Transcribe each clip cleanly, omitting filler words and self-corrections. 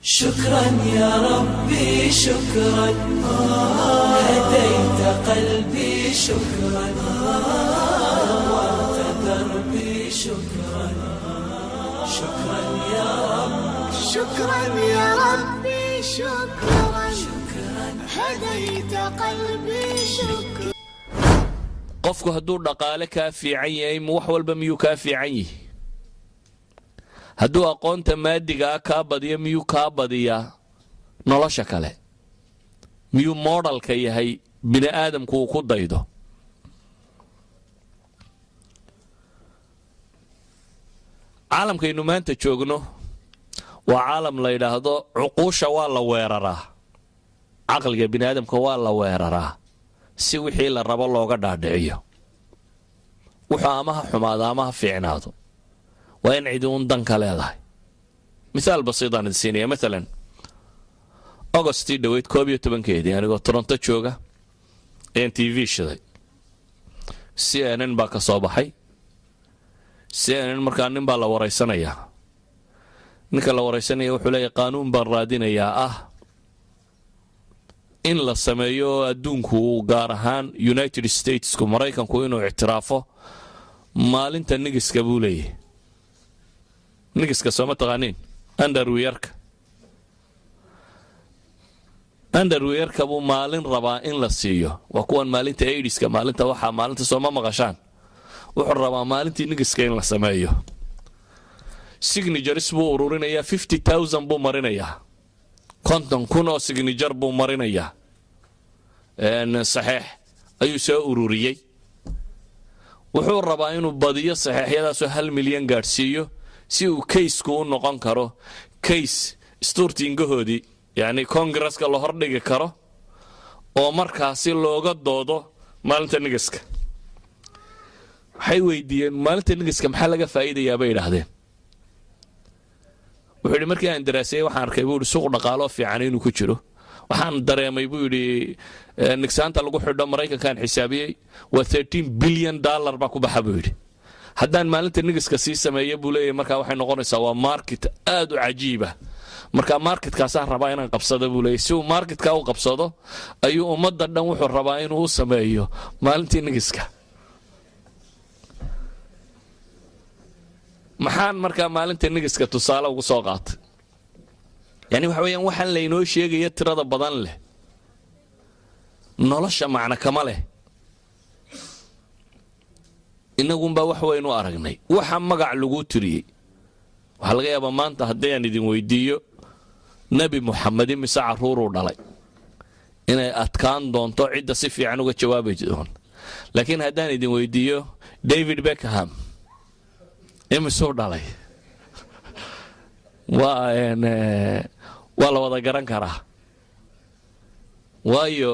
شكرا يا ربي شكرا، هديت قلبي شكرا، نورت دربي شكرا، شكرا يا رب، شكرا يا ربي شكرا، هديت قلبي شكرا. Qofku hadduu dhaqaale kaa fiican yahay, wax walba miyuu kaa fiican yihi? Hadduu aqoonta maadigaa kaa badiyo, miyuu kaa badiyaa nolosha kale? Miyuu modelka yahay bini aadamku uu ku daydo? Caalamkaynu maanta joogno waa caalam la yidhaahdo cuquusha waa la weeraraa, caqliga bini aadamka waa la weeraraa si wixii la rabo looga dhaadhiciyo. Wuxuu ama ha xumaado ama ha fiicnaado, waa in cidi un danka leedahay. Mithaal basiidaan idin siinaya. Maalan, Augustii dhoweyd 11-keedii, anigoo Toronto jooga ayaan TV shiday. CNN baa ka soo baxay. CNN markaa nin baa la waraysanayaa. Ninka la waraysanaya wuxuu leeyahy, qaanuun baan raadinayaa ah in la sameeyo adduunku, gaar ahaan United Statesku, Maraykanku, inuu ictiraafo maalinta nigiska, buu leeyahy. Nigiska sooma taqaaniin? Underwearka. Underwearka buu maalin rabaa in la siiyo. Waa kuwan maalinta AIDSka, maalinta waxaa, maalinta sooma maqashaan? Wuxuu rabaa maalintii nigiska in la sameeyo. Signatures buu ururinayaa, 50,000 buu marinayaa, 50,000 oo signature buu marinayaa, saxeex ayuu soo ururiyey. Wuxuu rabaa inuu badiyo saxeexyadaasoo 1 milyan gaadhsiiyo, si uu caseku u noqon karo case stuurtiingahoodii, yacni Congresska la hordhigi karo oo markaasi looga doodo maalinta nigiska. Waxay weydiiyeen, maalinta nigiska maxaa laga faa'iidayaa, bay idhaahdeen. Wuxuu yidhi, markii aan daraaseeyey waxaan arkay, buu yidhi, suuq dhaqaaloo fiican inuu ku jiro. Waxaan dareemay, buu yidhi, nigsaanta lagu xidho Maraykankaan xisaabiyey, waa $13 billion baa ku baxa, buu yidhi. Haddaan maalinta nigiska sii sameeyo, buu leeyahy, markaa waxay noqonaysaa waa market aad u cajiiba. Marka marketkaasaan rabaa inaan qabsado, buu leeyahy. Si uu marketka u qabsado ayuu ummadda dhan wuxuu rabaa inuu u sameeyo maalintii nigiska. Maxaan markaa maalinta nigiska tusaale ugu soo qaatay? Yani waxa weeyaan, waxaan laynoo sheegaya tirada badan leh nolosha macno kama leh. Innagunbaa wax waynu aragnay waxa magac laguu tiriyey. Waxaa laga yaabaa maanta haddii aan idin weydiiyo Nebi Muxamed imise carruuruu dhalay, inay adkaan doonto cidda si fiican uga jawaabi doon. Laakiin haddaan idin weydiiyo David Beckham imisuu dhalay, waa la wada garan karaa, waayo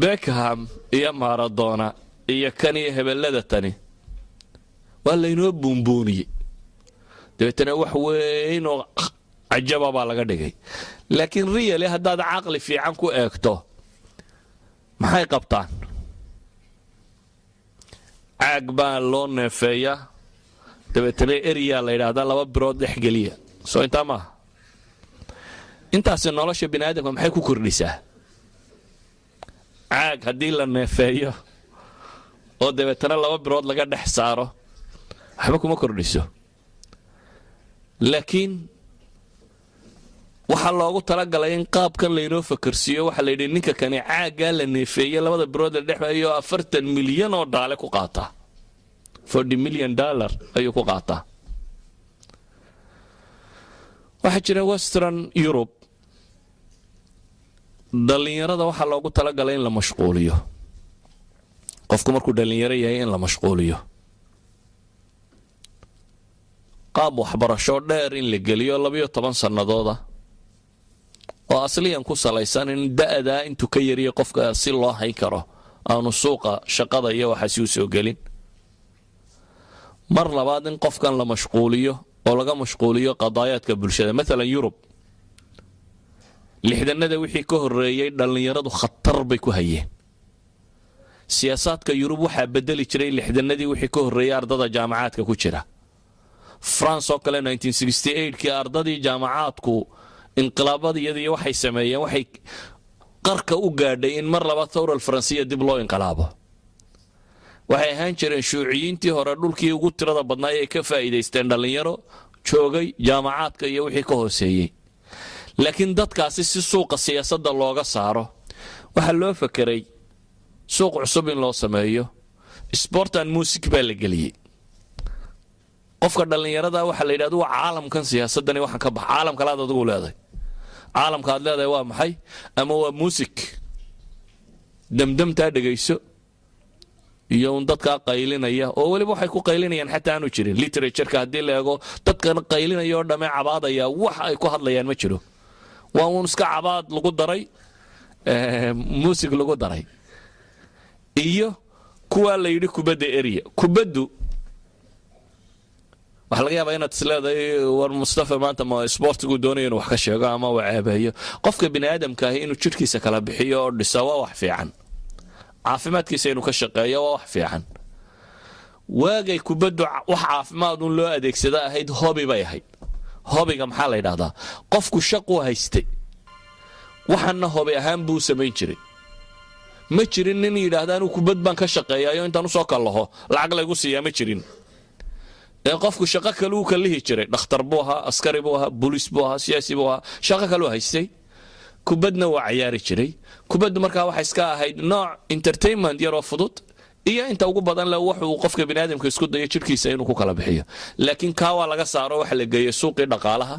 Beckham iyo Maradona iyo kan iyo hebellada tani waa laynoo buunbuuniyey, dabeetana wax weyn oo cajaba baa laga dhigay. Laakiin really, haddaad caqli fiican ku eegto, maxay qabtaan? Caag baa loo neefeeyaa, dabeetana eryaa la yidhaahdaa, laba birood dhexgeliya. Soo intaa maaha? Intaasi nolosha bini aadamka maxay ku kordhisaa? Caag haddii la neefeeyo oo dabeetana laba birood laga dhex saaro, waxba kuma kordhiso. Laakiin waxaa loogu talagalay in qaabkan laynoo fakersiiyo. Waxaa la yidhi, ninka kani caaggaa la neefeeye, labada birood la dhex, 40 milyan oo dhaale ku qaataa, $40 million ayuu ku qaataa. Waxaa jira Western Europe, dhallinyarada waxaa loogu talagalay in la mashquuliyo. Qofku markuu dhallinyaro yahay in la mashquuliyo, qaab waxbarasho dheer in la geliyo, 12 sannadooda, oo asliyan ku salaysan in da'daa intuu ka yariyo qofka si loo hayn karo, aanu suuqa shaqada iyo waxaasi u soo gelin. Mar labaad, in qofkan la mashquuliyo oo laga mashquuliyo qadaayaadka bulshada. Maalan, Yurub lixdanada wixii ka horreeyey dhallinyaradu khatar bay ku hayeen. Siyaasaadka Yurub waxaa bedeli jiray lixdanadii wixii ka horreeyey ardada jaamacaadka ku jira. France oo kale, kii ardadii jaamacaadku Inqilaabada iyadii waxay sameeyeen waxay qarka u gaadhay in mar labaad thawra alfaransiya dib loo inqilaabo. Waxay ahaan jireen shuuciyiintii hore dhulkii ugu tirada badnaa ay ka faa'iidaysteen dhallinyaro joogay jaamacaadka iyo wixii ka hooseeyey. Laakiin dadkaasi si suuqa siyaasadda looga saaro, waxaa loo fakeray suuq cusub in loo sameeyo. Sport and music baa la geliyey. Qofka dhallinyarada waxaa la yidhahda, waa caalamkan siyaasadani waxaan ka bax, caalam kalaad adigu leedahay. Caalamka aad leedahay waa maxay? Ama waa muusig damdamtaa dhegayso iyo un dadkaa qaylinaya, oo weliba waxay ku qaylinayaan xataa aanu jirin. Literatureka haddii la eego, dadkan qaylinaya oo dhamme cabaadaya, wax ay ku hadlayaan ma jiro. Waa uun iska cabaad lagu daray muusig lagu daray. Iyo kuwaa la yidhi kubadda erya. Kubaddu waxaa laga yaabaa inaad isleedahay, war Mustafa maanta ma isboortigu doonayo inuu wax ka sheego ama uu ceebeeyo. Qofka bini aadamka ahi inuu jidhkiisa kala bixiyo oo dhisa waa wax fiican, caafimaadkiisa inuu ka shaqeeyo waa wax fiican. Waagay kubaddu wax caafimaad un loo adeegsada ahayd, hobby bay ahayd. Hobbyga maxaa la yidhahdaa? Qofku shaquu haystay, waxaana hobby ahaan buu samayn jiray. Ma jirin nin yidhaahda, anuu kubad baan ka shaqeeyayo, intaan usoo kallaho lacag laygu siiyaa, ma jirin. Ee qofku shaqo kale uu kallihi jiray. Dhakhtar buu ahaa, askari buu ahaa, booliis buu ahaa, siyaasi buu ahaa, shaqo kaleu haystay, kubadna waa cayaari jiray. Kubaddu markaa waxay iska ahayd nooc entertainment yaroo fudud, iyo inta ugu badan le wuxuu qofka biniaadamka isku dayo jidhkiisa inuu ku kala bixiyo. Laakiin kaa waa laga saaro, waxa la geeyey suuqii dhaqaalaha.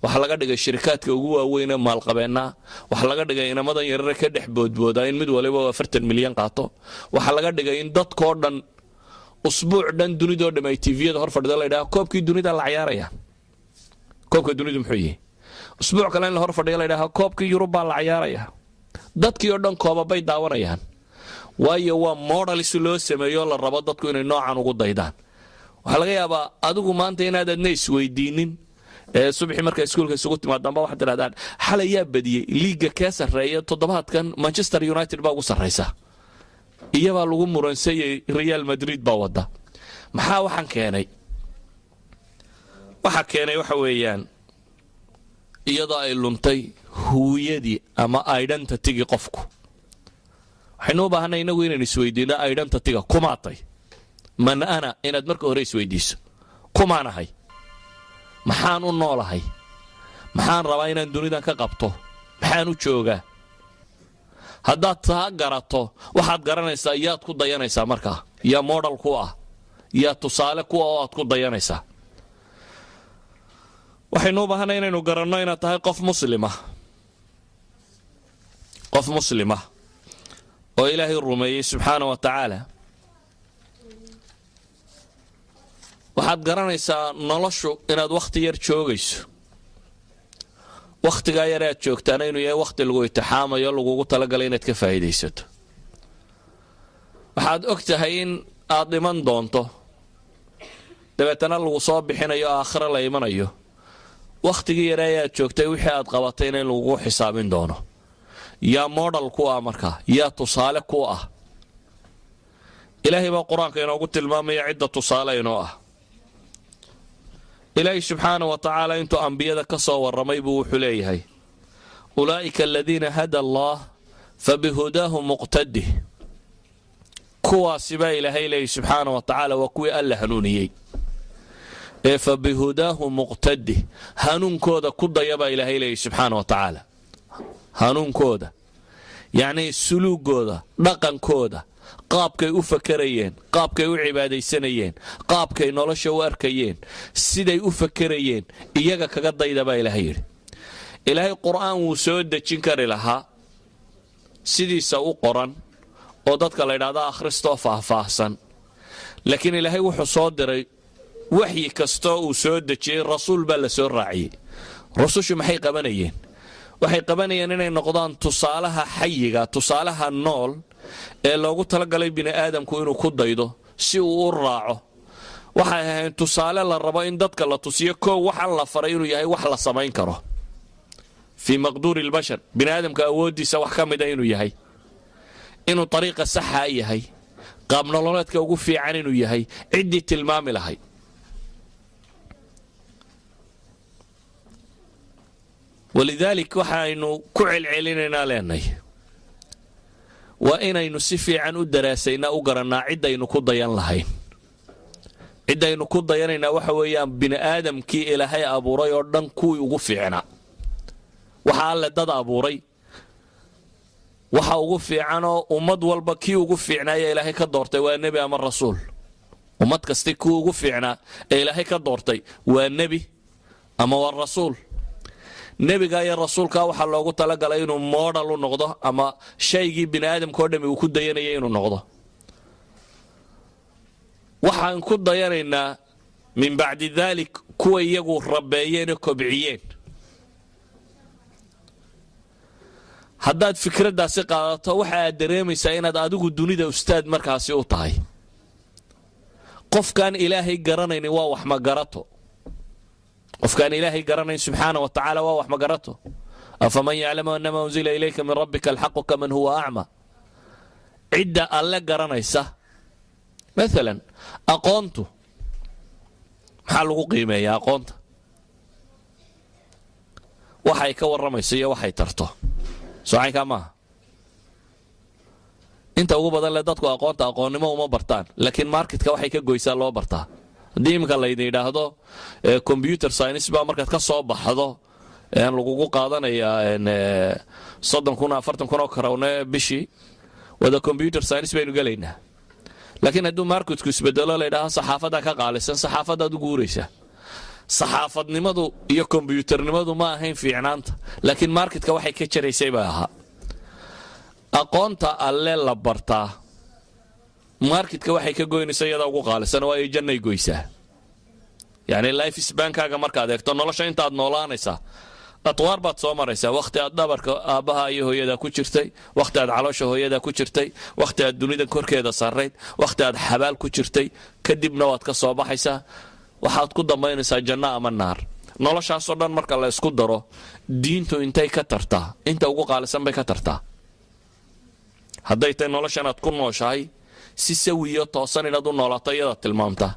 Waxaa laga dhigay shirikaadka ugu waaweyn ee maalqabeennaa. Waxaa laga dhigay inamadan yarare ka dhex boodboodaa in mid waliba 40 milyan qaato. Waxaa laga dhigay in dadkoo dhan usbuuc dhan dunidoo dham ay TVyada hor fadhido, la yidhaha koobkii dunida la cayaaraya. Koobka dunidu muxuu yahay? Usbuuc kale in la hor fadhiyo, la yidhaha koobkii Yurub baa la cayaaraya. Dadkii oo dhan koobabay daawanayaan, waayo waa model si loo sameeyo la rabo dadku inay noocan ugu daydaan. Waxaa laga yaabaa adigu maanta inaad adna isweydiinin. Ee subaxii marka iskuulka isugu timaadaanba waxaad tidhahdaan, xalay yaa badiyey? Liiga kee sarreeya toddobaadkan? Manchester United baa ugu sarraysa, iyabaa lagu muransayay, Real Madrid baa wadda. Maxaa waxaan keenay? Waxa keenay waxa weeyaan iyadoo ay luntay huwiyadii ama identitygii qofku. Waxaynu u baahanay inagu inaynu isweydiino identityga. Kumaatay? Man ana? Inaad marka hore isweydiiso, kumaanahay? Maxaan u noolahay? Maxaan rabaa inaan dunidan ka qabto? Maxaan u joogaa? Haddaad taa garato, waxaad garanaysaa yaad ku dayanaysaa markaa, yaa model ku ah, yaa tusaale ku ah oo aad ku dayanaysaa. Waxaynu u baahanay inaynu garanno inaad tahay qof muslima, qof muslima oo Ilaahay rumeeyey subxaana wa tacaala. Waxaad garanaysaa noloshu inaad wakhti yar joogayso, wakhtigaa yar aad joogtaana inuu yahay wakhti lagu itixaamayo, lagugu talagalay inaad ka faa'iidaysato. Waxaad og tahay in aad dhiman doonto, dabeetana lagu soo bixinayo, aakhiro la imanayo. Wakhtigii yare ayaad joogtay wixii aad qabatayna in lagugu xisaabin doono. Yaa model ku ah markaa? Yaa tusaale ku ah? Ilaahay baa Qur-aanka inoogu tilmaamaya cidda tusaale inoo ah. Ilaahay subxaana wa tacaala intuu ambiyada ka soo warramay buu wuxuu leeyahay, ulaa'ika aladiina hada Allah fabihudaahu muqtadih. Kuwaasi baa Ilaahay leeyahy subxaana wa tacaala waa kuwii Alla hanuuniyey ee fabihudaahu muqtadih, hanuunkooda ku daya baa Ilaahay leeyahy subxaana wa tacaala. Hanuunkooda, yacnii suluugooda, dhaqankooda, qaabkay u fakerayeen, qaabkay u cibaadaysanayeen, qaabkay nolosha u arkayeen, siday u fakerayeen, iyaga kaga dayda baa Ilaahay yidhi. Ilaahay Qur'aan wuu soo dejin kari lahaa sidiisa u qoran oo dadka la yidhahda akhristoo faahfaahsan, laakiin Ilaahay wuxuu soo diray, waxyi kastoo uu soo dejiyey rasuul baa la soo raaciyey. Rusushu maxay qabanayeen? Waxay qabanayeen inay noqdaan tusaalaha xayiga, tusaalaha nool ee loogu talagalay bini aadamku inuu ku daydo si uu u raaco. Waxay ahayn tusaale la rabo in dadka la tusiyo, koow, waxaan la faray inuu yahay wax la samayn karo, fii maqduuri albashar, bini aadamka awooddiisa wax ka mida inuu yahay, inuu ariiqa saxaa yahay, qaab nololeedka ugu fiican inuu yahay ciddii tilmaami lahayd. ولذلك waxaynu ku celcelinaynaa, leenay waa inaynu si fiican u daraasaynaa, u garannaa ciddaynu ku dayan lahayn. Ciddaynu ku dayanaynaa waxa weeyaan bini aadamkii Ilaahay abuuray oo dhan kuwii ugu fiicnaa. Waxa Alle dad abuuray waxa ugu fiicanoo ummad walba kii ugu fiicnaaya Ilaahay ka doortay waa nebi ama rasuul. Ummad kasti kii ugu fiicnaa ee Ilaahay ka doortay waa nebi ama waa rasuul. Nebiga iyo rasuulka waxaa loogu talagalay inuu model u noqdo ama shaygii bini aadamka o dhami uu ku dayanaya inuu noqdo. Waxaan ku dayanaynaa من بعد ذلك kuwa iyagu rabeeyeen oo kobciyeen. Haddaad fikraddaasi qaadato, waxa aad dareemaysaa inaad adigu dunida ustaad markaasi u tahay. Qofkaan Ilaahay garanaynin waa wax magarato. Qofkaan Ilaahay garanayn سبحانه وتعالى waa wax magarato. أفمن يعلم أنما أنزل إليك من ربك الحق كمن هو أعمى. Cidda Alle garanaysa, maalan aqoontu maxaa lagu qiimeeyaa? Aqoonta waxay ka warramayso iyo waxay tarto, socaynkaa maaha. Inta ugu badan le dadku aqoonta aqoonnimo uma bartaan, laakiin marketka waxay ka goysaa loo bartaa. Haddii iminka laydin yidhaahdo computer science baa markaad ka soo baxdo lagugu qaadanayaa 30,000, 40,000 oo karawne bishii, wada computer science baynu gelaynaa. Laakiin hadduu marketku isbedelo, la yidhaaho saxaafaddaa ka qaalisan, saxaafaddaad u guuraysaa. Saxaafadnimadu iyo kombyuternimadu ma ahayn fiicnaanta, laakiin marketka waxay ka jaraysay bay ahaa. Aqoonta Alle la bartaa marketka waxay ka goynaysa iyadaa ugu qaalisan, waa ay jannay goysaa. Yacni life spankaaga markaad eegto, nolosha intaad noolaanaysaa, atwaar baad soo maraysaa: wakhti aad dhabarka aabbaha iyo hooyada ku jirtay, wakhti aad caloosha hooyada ku jirtay, wakhti aad dunida korkeeda sarrayd, wakhti aad xabaal ku jirtay. Kadibna waad ka soo baxaysaa, waxaad ku dambaynaysaa janno ama naar. Noloshaasoo dhan marka la isku daro, diintu intay ka tartaa? Inta ugu qaalisan bay ka tartaa. Hadday tahay noloshan aad ku nooshahay si sawiyo toosan inaad u noolaato, iyadaa tilmaamta.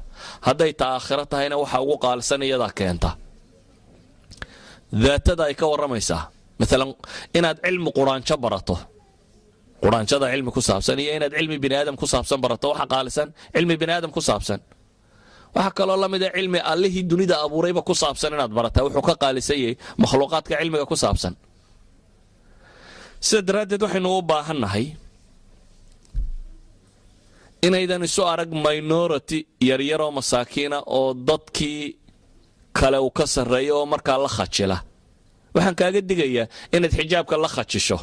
Hadday ta aakhiro tahayna, waxa ugu qaalisan iyadaa keenta. Daatada ay ka warramaysaa, maalan inaad cilmi quraanjo barato, quraanjada cilmi ku saabsan, iyo inaad cilmi bini aadam ku saabsan barato, waxa qaalisan cilmi bini aadam ku saabsan. Waxaa kaloo la mid a cilmi Allihii dunida abuurayba ku saabsan inaad barataa wuxuu ka qaalisan yahay makhluuqaadka cilmiga ku saabsan. Sida daraaddeed waxaynu u baahannahay inaydan isu arag minority yaryaroo masaakiina oo dadkii kale uu ka sarreeyo oo markaa la khajila. Waxaan kaaga digayaa inaad xijaabka la khajisho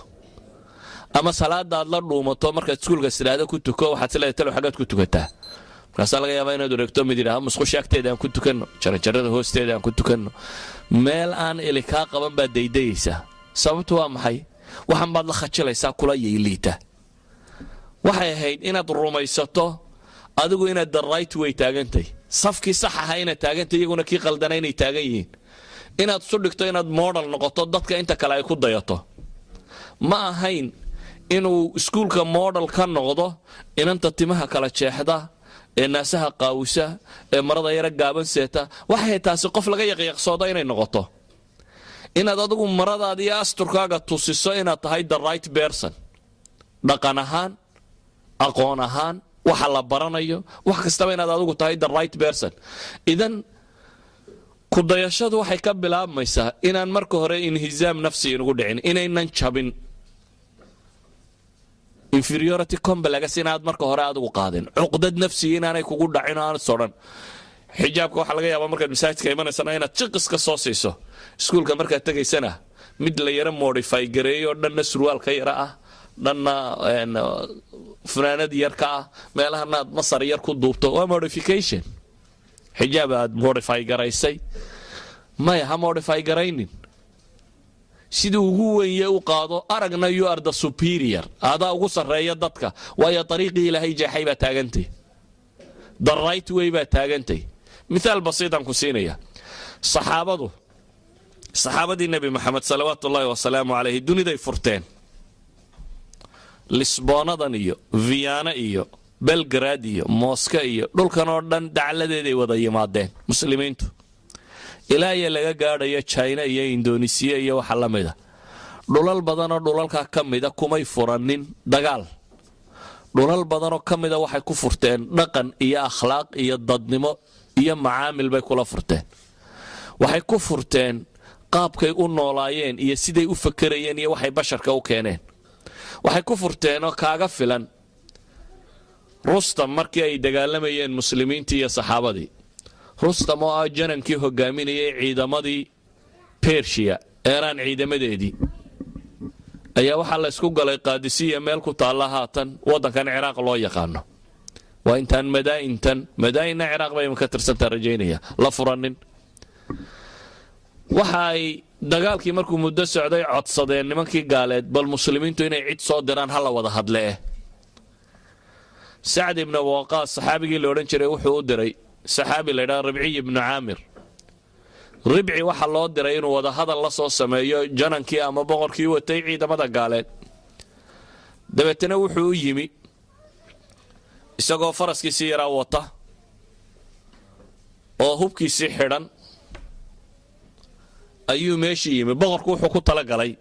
ama salaada aad la dhuumato. Markaad iskuulka sidhaahdo ku tuko, waxaad sileedahay, "Talow xaggaad ku tukataa?" Markaasaa laga yaabaa inaad wareegto, mid yidhaha, "Musqusha agteeda aan ku tukanno, jaranjarada hoosteeda aan ku tukanno." Meel aan ili kaa qaban baad daydayaysaa. Sababtu waa maxay? Waxan baad la khajilaysaa kula yayliita. Waxay ahayd inaad rumaysato adigu inaad the right way taagantay, safkii sax ahaa inaad taagantay, iyaguna kii qaldana inay taagan yihiin. Inaad isu dhigto inaad model noqoto, dadka inta kale ay ku dayato. Ma ahayn inuu iskuulka model ka noqdo inanta timaha kala jeexda ee naasaha qaawisa ee marada yara gaaban seeta. Waxay taasi qof laga yaqyaqsoodo inay noqoto. Inaad adigu maradaada iyo asturkaaga tusiso inaad tahay the right person, dhaqan ahaan, aqoon ahaan, waxa la baranayo, wax kastaba inaad adigu tahay the right person. Idan kudayashadu waxay ka bilaabmaysaa inaan marka hore انهزام نفسي inugu dhicin, inaynan jabin, inferiority complex inaad marka hore adigu qaadin, cuqdad nafsiga inaanay kugu dhacin oo aanad sodhan. Xijaabka waxaa laga yaabaa markaad masaajidka imanaysana inaad jiqiska soo siiso, iskuulka markaad tegaysana mid la yaro modify gareeyo, dhanna surwaalka yara ah, dhanna funaanad yar ka ah, meelahana aad masar yar ku duubto. Waa modification, xijaab aad modify garaysay. Maya, ha modify garaynin. Sidii ugu wenye u qaado. Aragna you are the superior, adaa ugu sarreeya dadka, waayo ariiqii Ilaahay jeexay baa taagantay, the right way baa taagantay. Mithaal basiitan ku siinaya. Saxaabadu, saxaabadii Nebi Maxamed صلوات الله وسلامه عليه, duniday furteen. Lisboonadan iyo Viyaana iyo Belgrad iyo Mooska iyo dhulkan oo dhan dacladeeday wada yimaadeen muslimiintu. Ilaa iyo laga gaadhayo Jina iyo Indonesiya iyo waxa la mida, dhulal badanoo dhulalkaa ka mida kumay furanin dagaal. Dhulal badanoo ka mida waxay ku furteen dhaqan iyo akhlaaq iyo dadnimo iyo macaamil bay kula furteen. Waxay ku furteen qaabkay u noolaayeen iyo siday u fakerayeen iyo waxay basharka u keeneen. Waxay ku furteenoo kaaga filan Rustam markii ay dagaalamayeen muslimiintii iyo saxaabadii. Rustam oo ah janankii hogaaminayay ciidamadii Bershiya, Eeraan ciidamadeedii, ayaa waxaa la ysku galay Qaadisiya, meel ku taalla haatan waddankan Ciraaq loo yaqaano. Waa intaan Madaa'intan, Madaa'inna Ciraaq bay imanka tirsantaa rajaynaya, la furanin. Waxa ay dagaalkii markuu muddo socday codsadeen nimankii gaaleed bal muslimiintu inay cid soo diraan, ha la wada hadlee. Sacd ibnu Waqaas saxaabigii la odhan jiray wuxuu u diray saxaabi la ydhaha Ribciy ibnu Caamir. Ribci waxaa loo diray inuu wadahadal la soo sameeyo janankii ama boqorkii watay ciidamada gaaleed. Dabeetana wuxuu u yimi isagoo faraskiisii yaraa wata oo hubkiisii xidhan ayuu meeshii yimi. Boqorku wuxuu ku talagalay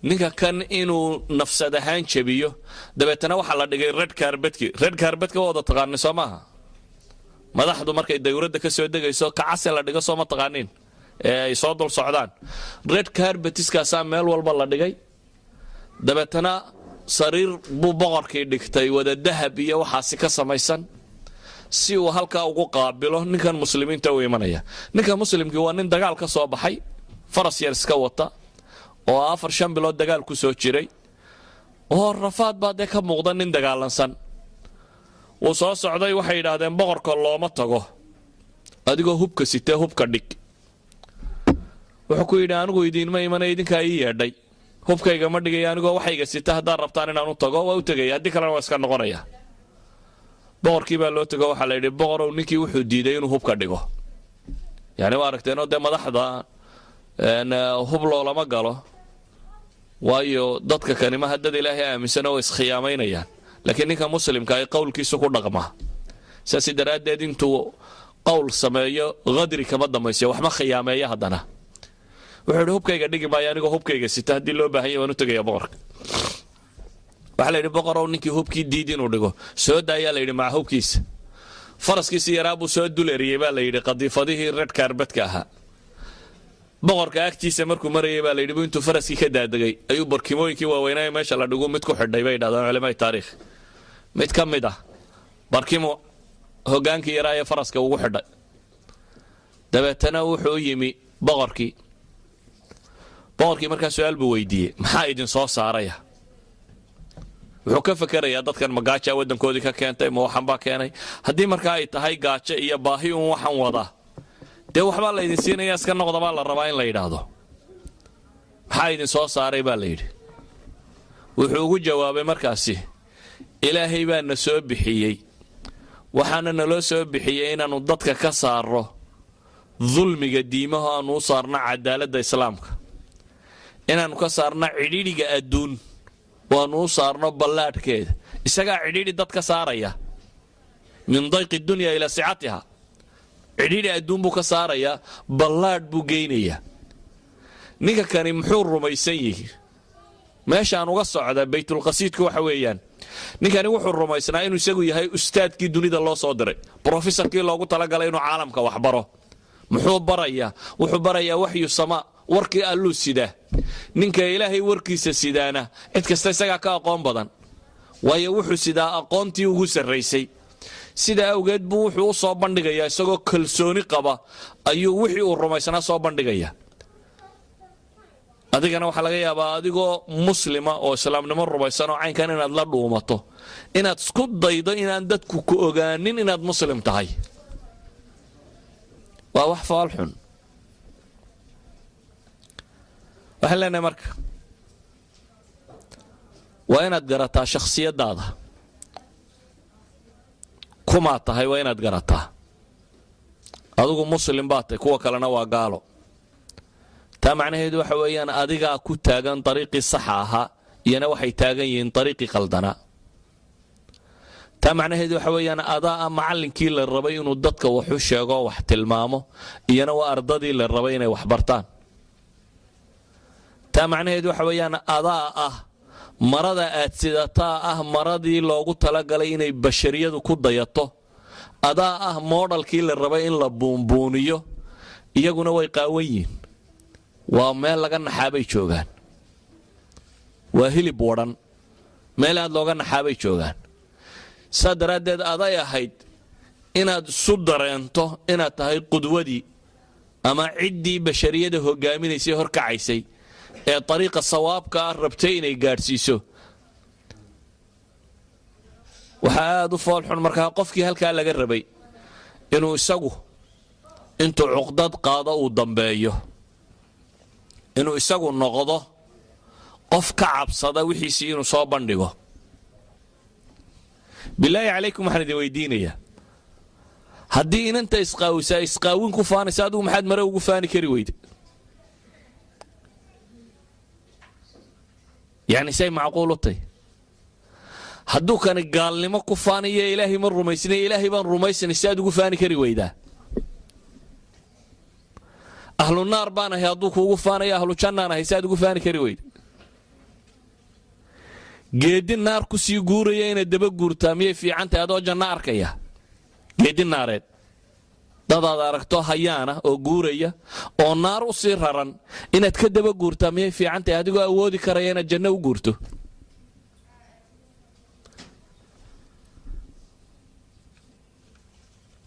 ninka kan inuu nafsad ahaan jabiyo. Dabeetana waxaa la dhigay red carpetkii. Red carpetka waa wada taqaani, soo maaha? Madaxdu markay dawladda ka soo degayso kacase la dhigo, soo ma taqaaniin, ee ay soo dul socdaan? Red carpetiskaasaa meel walba la dhigay. Dabeetana sariir buu boqorkii dhigtay wada dahab iyo waxaasi ka samaysan, si uu halkaa ugu qaabilo ninkan muslimiinta u imanaya. Ninka muslimkii waa nin dagaal ka soo baxay, faras yar iska wata, oo 4-5 bilood dagaal ku soo jiray, oo rafaad baa dee ka muuqda, nin dagaalansan. Wuu soo socday. Waxay yidhaahdeen, "Boqorka looma tago adigoo hubka sitee, hubka dhig." Wuxuu ku yidhi, "Anigu idiinma imanay, idinkaa ii yeedhay. Hubkayga ma dhigaya anigoo waxayga sita. Haddaad rabtaan inaan u tago, waa u tegaya, haddii kalena waa iska noqonaya." Boqorkii baa loo tego. Waxaa la yidhi, "Boqorow, ninkii wuxuu diiday inuu hubka dhigo." Yani waa aragteenoo dee madaxda hub loolama galo, waayo dadka kanimaha dad Ilaahay aaminsan oo iskhiyaamaynayaan. Laakiin ninka muslimka ay qowlkiisu ku dhaqmaa. Saas daraaddeed intuu qowl sameeyo qadri kama dambaysiyo, waxma khiyaameeya. Haddana wuxuu yidhi, "Hubkayga dhigi maayo anigoo hubkayga sita. Haddii loo baahan yahy, waan u tegaya boqorka." Waxaa la yidhi, "Boqorow, ninkii hubkii diid inuu dhigo." Soo daayaa la yidhi maca hubkiisa. Faraskiisii yaraa buu soo dul eriyey baa la yidhi qadiifadihii red carpetka ahaa. Boqorka agtiisa markuu marayay baa la yidhi bu intuu faraskii ka daadegay ayuu barkimooyinkii waaweynaaye meesha la dhigu mid ku xidhay, bay yidhahdaan culamada taariikh. Mid ka mid ah barkimo hogaankii yaraa ee faraska ugu xidhay. Dabeetana wuxuu yimi boqorkii. Boqorkii markaa su-aal buu weydiiyey, "Maxaa idin soo saaraya?" Wuxuu ka fakerayaa dadkan ma gaaja waddankoodii ka keentay, ma waxan baa keenay? Haddii markaa ay tahay gaajo iyo baahi uun waxan wadaa, dee waxbaa la idin siinaya, iska noqda baa la rabaa in la yidhaahdo. "Maxaa idin soo saaray?" baa la yidhi. Wuxuu ugu jawaabay markaasi, "Ilaahay baa na soo bixiyey, waxaana naloo soo bixiyey inaannu dadka ka saarro dulmiga diimaha, aanu u saarno cadaaladda Islaamka, inaannu ka saarno cidhidhiga adduun, waannu u saarno ballaadhkeeda." Isagaa cidhidhi dad ka saaraya, من ضيق الدنيا إلى سعتها. Cidhidhi adduun buu ka saarayaa, ballaadh buu geynayaa. Ninka kani muxuu rumaysan yihi? Meeshaan uga socda baytulqasiidku waxa weeyaan, ninkani wuxuu rumaysnaa inuu isagu yahay ustaadkii dunida loo soo diray, brofesorkii loogu talagalay inuu caalamka wax baro. Muxuu barayaa? Wuxuu barayaa waxyu samaa, warkii Alluu sidaa. Ninka Ilaahay warkiisa sidaana cid kasta isagaa ka aqoon badan, waayo wuxuu sidaa aqoontii ugu sarraysay. Sidaa awgeed buu wuxuu u soo bandhigayaa isagoo kalsooni qaba ayuu wixii uu rumaysnaa soo bandhigaya. Adigana waxaa laga yaabaa adigoo muslima oo islaamnimo rumaysan oo caynkan inaad la dhuumato, inaad isku daydo inaan dadku ku ogaanin inaad muslim tahay. Waa wax foolxun. Waxaan leenahay marka, waa inaad garataa shakhsiyaddaada, kumaa tahay. Waa inaad garataa adigu muslim baa tahay, kuwa kalena waa gaalo. Taa macnaheedu waxa weeyaan adigaa ku taagan dariiqii saxa ahaa, iyana waxay taagan yihiin dariiqii qaldanaa. Taa macnaheedu waxa weeyaan adaa ah macallinkii la rabay inuu dadka wax u sheego, wax tilmaamo, iyana waa ardadii la rabay inay wax bartaan. Taa macnaheedu waxa weeyaan adaa ah marada aad sidataa ah maradii loogu talagalay inay bashariyadu ku dayato, adaa ah moodhalkii la rabay in la buunbuuniyo, iyaguna way qaawan yihiin. Waa meel laga naxaabay joogaan, waa hilib wadhan, meel aad looga naxaabay joogaan. Saa daraaddeed aday ahayd inaad isu dareento inaad tahay qudwadii ama ciddii bashariyada hogaaminaysay, horkacaysay, ee dariiqa sawaabka ah rabtay inay gaadhsiiso. Waxaa aada u foolxun markaa qofkii halkaa laga rabay inuu isagu intuu cuqdad qaado uu dambeeyo, inuu isagu noqdo qof ka cabsada wixiisii inuu soo bandhigo. Bilaahi calaykum, waxaan idin weydiinayaa, haddii inanta isqaawisaa isqaawin ku faanaysa, adigu maxaad mare ugu faani kari weyde? Yacni say macquul u tahy? Hadduu kani gaalnimo ku faanayo, ilaahay ma rumaysnay, ilaahay baan rumaysanay, si aad ugu faani kari weydaa? Ahlu naar baan ahay hadduu kuugu faanayo, ahlu jannaan ahay, si aad ugu faani kari weyda? Geedi naar ku sii guuraya inaad daba guurtaa miyay fiican tahay adoo janno arkaya? Geedi naareed dadaad aragto hayaana oo guuraya oo naar u sii raran inaad ka daba guurtaa miyay fiican tahay adigoo awoodi karaya inaad janno u guurto?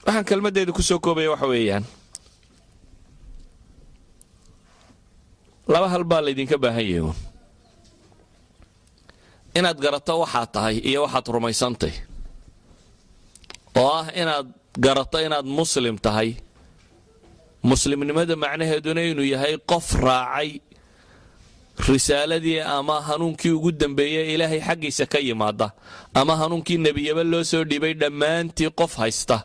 Waxaan kelmaddeeda ku soo koobaya waxa weeyaan laba hal baa laydinka baahan yahay: inaad garato waxaad tahay iyo waxaad rumaysantay, oo ah inaad garato inaad muslim tahay, muslimnimada macnaheeduna inuu yahay qof raacay risaaladii ama hanuunkii ugu dambeeyey ilaahay xaggiisa ka yimaada, ama hanuunkii nebiyaba loo soo dhiibay dhammaantii qof haysta.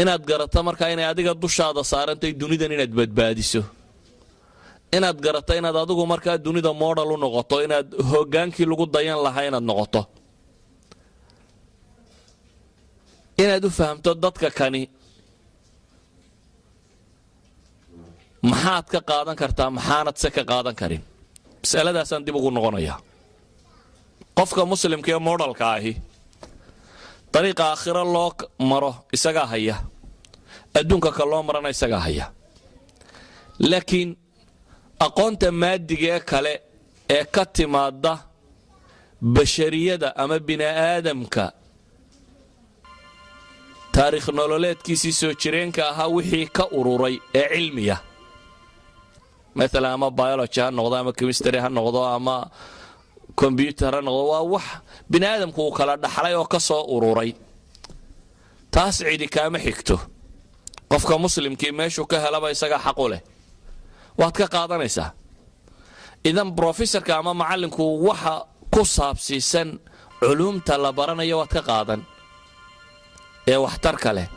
Inaad garato markaa inay adiga dushaada saarantay dunidan inaad badbaadiso, inaad garato inaad adigu markaa dunida moodhal u noqoto, inaad hogaankii lagu dayan lahaa inaad noqoto, inaad u fahamto dadka kani maxaad ka qaadan kartaa, maxaanad se ka qaadan karin. Masaladaasaan dib ugu noqonayaa. Qofka muslimka ee moodhalka ahi dariiqa aakhiro loo maro isagaa haya, adduunka ka loo marana isagaa haya, laakiin aqoonta maadiga ee kale ee ka timaada bashariyada ama bini'aadamka taariikh nololeedkiisii soo jireenka ahaa wixii ka ururay ee cilmiya, maalan ama biology ha noqdo, ama chemistry ha noqdo, ama kombyutar ha noqdo, waa wax bini'aadamku uu kala dhaxlay oo ka soo ururay. Taas cidi kaama xigto. Qofka muslimkii meeshuu ka helaba isagaa xaqu leh, waad ka qaadanaysaa. Idan brofesorka ama macallinku waxa ku saabsiisan culuumta la baranayo waad ka qaadan ee waxtarka leh,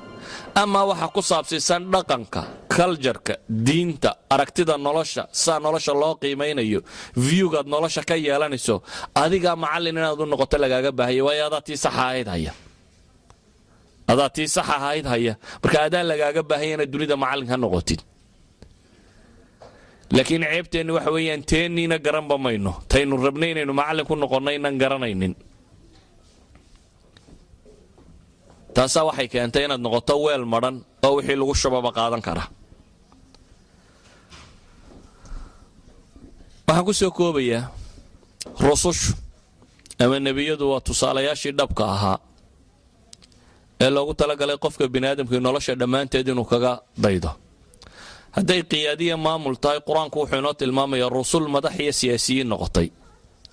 amaa waxa ku saabsiisan dhaqanka, cultureka, diinta, aragtida nolosha, saa nolosha loo qiimaynayo, viewgaad nolosha ka yeelanayso, adigaa macallin inaad u noqoto lagaaga baahaya, waayo adaa tii saxa ahayd haya, adaa tii sax ahayd haya. Marka adaa lagaaga baahanya inaad dunida macallin ka noqotid. Laakiin ceebteenni waxa weeyaan teenniina garanba mayno, taynu rabnay inaynu macallin ku noqonno inaan garanaynin. Taasaa waxay keentay inaad noqoto weel madhan oo wixii lagu shubaba qaadan kara. Waxaan ku soo koobayaa, rusushu ama nebiyadu waa tusaalayaashii dhabka ahaa ee loogu talagalay qofka biniaadamkii nolosha dhammaanteed inuu kaga daydo. Hadday qiyaadiya maamul tahay, qur-aanku wuxuu inoo tilmaamayaa rusul madax iyo siyaasiyiin noqotay.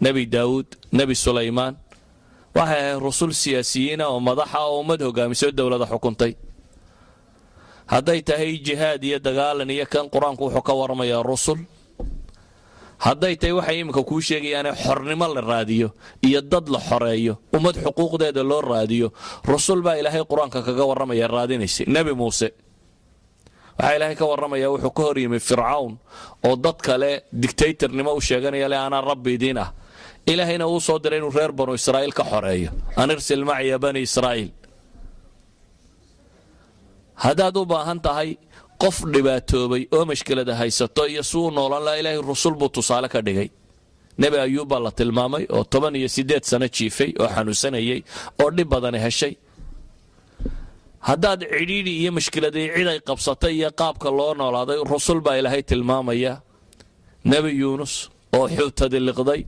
Nebi Daawuud, Nebi Sulaymaan waxay ahayd rusul siyaasiyiina oo madaxa oo ummad hogaamiso, dowlada xukuntay. Hadday tahay jihaad iyo dagaalan iyo kan, qur-aanku wuxuu ka waramayaa rusul. Hadday tahay waxay iminka kuu sheegayaane xornimo la raadiyo iyo dad la xoreeyo, ummad xuquuqdeeda loo raadiyo, rusul baa ilaahay qur-aanka kaga warramaya raadinaysay. Nebi Muuse waxaa ilaahay ka warramaya wuxuu ka hor yimi Fircawn oo dad kale dictatornimo u sheeganaya, le anaa rabbi idiin ah, Ilaahayna uu soo diray inuu reer Banu Israa'iil ka xoreeyo, أن أرسل معي بني إسرائيل. Haddaad u baahan tahay qof dhibaatoobay oo mashkilada haysato iyo suu noolan laha, Ilaahay rusul buu tusaale ka dhigay. Nebi Ayuub baa la tilmaamay oo 18 sano jiifay oo xanuunsanayay oo dhib badani heshay. Haddaad cidhiidhi iyo mashkiladii cid ay qabsatay iyo qaabka loo noolaaday, rusul baa Ilaahay tilmaamaya. Nebi Yuunus oo xuutadi liqday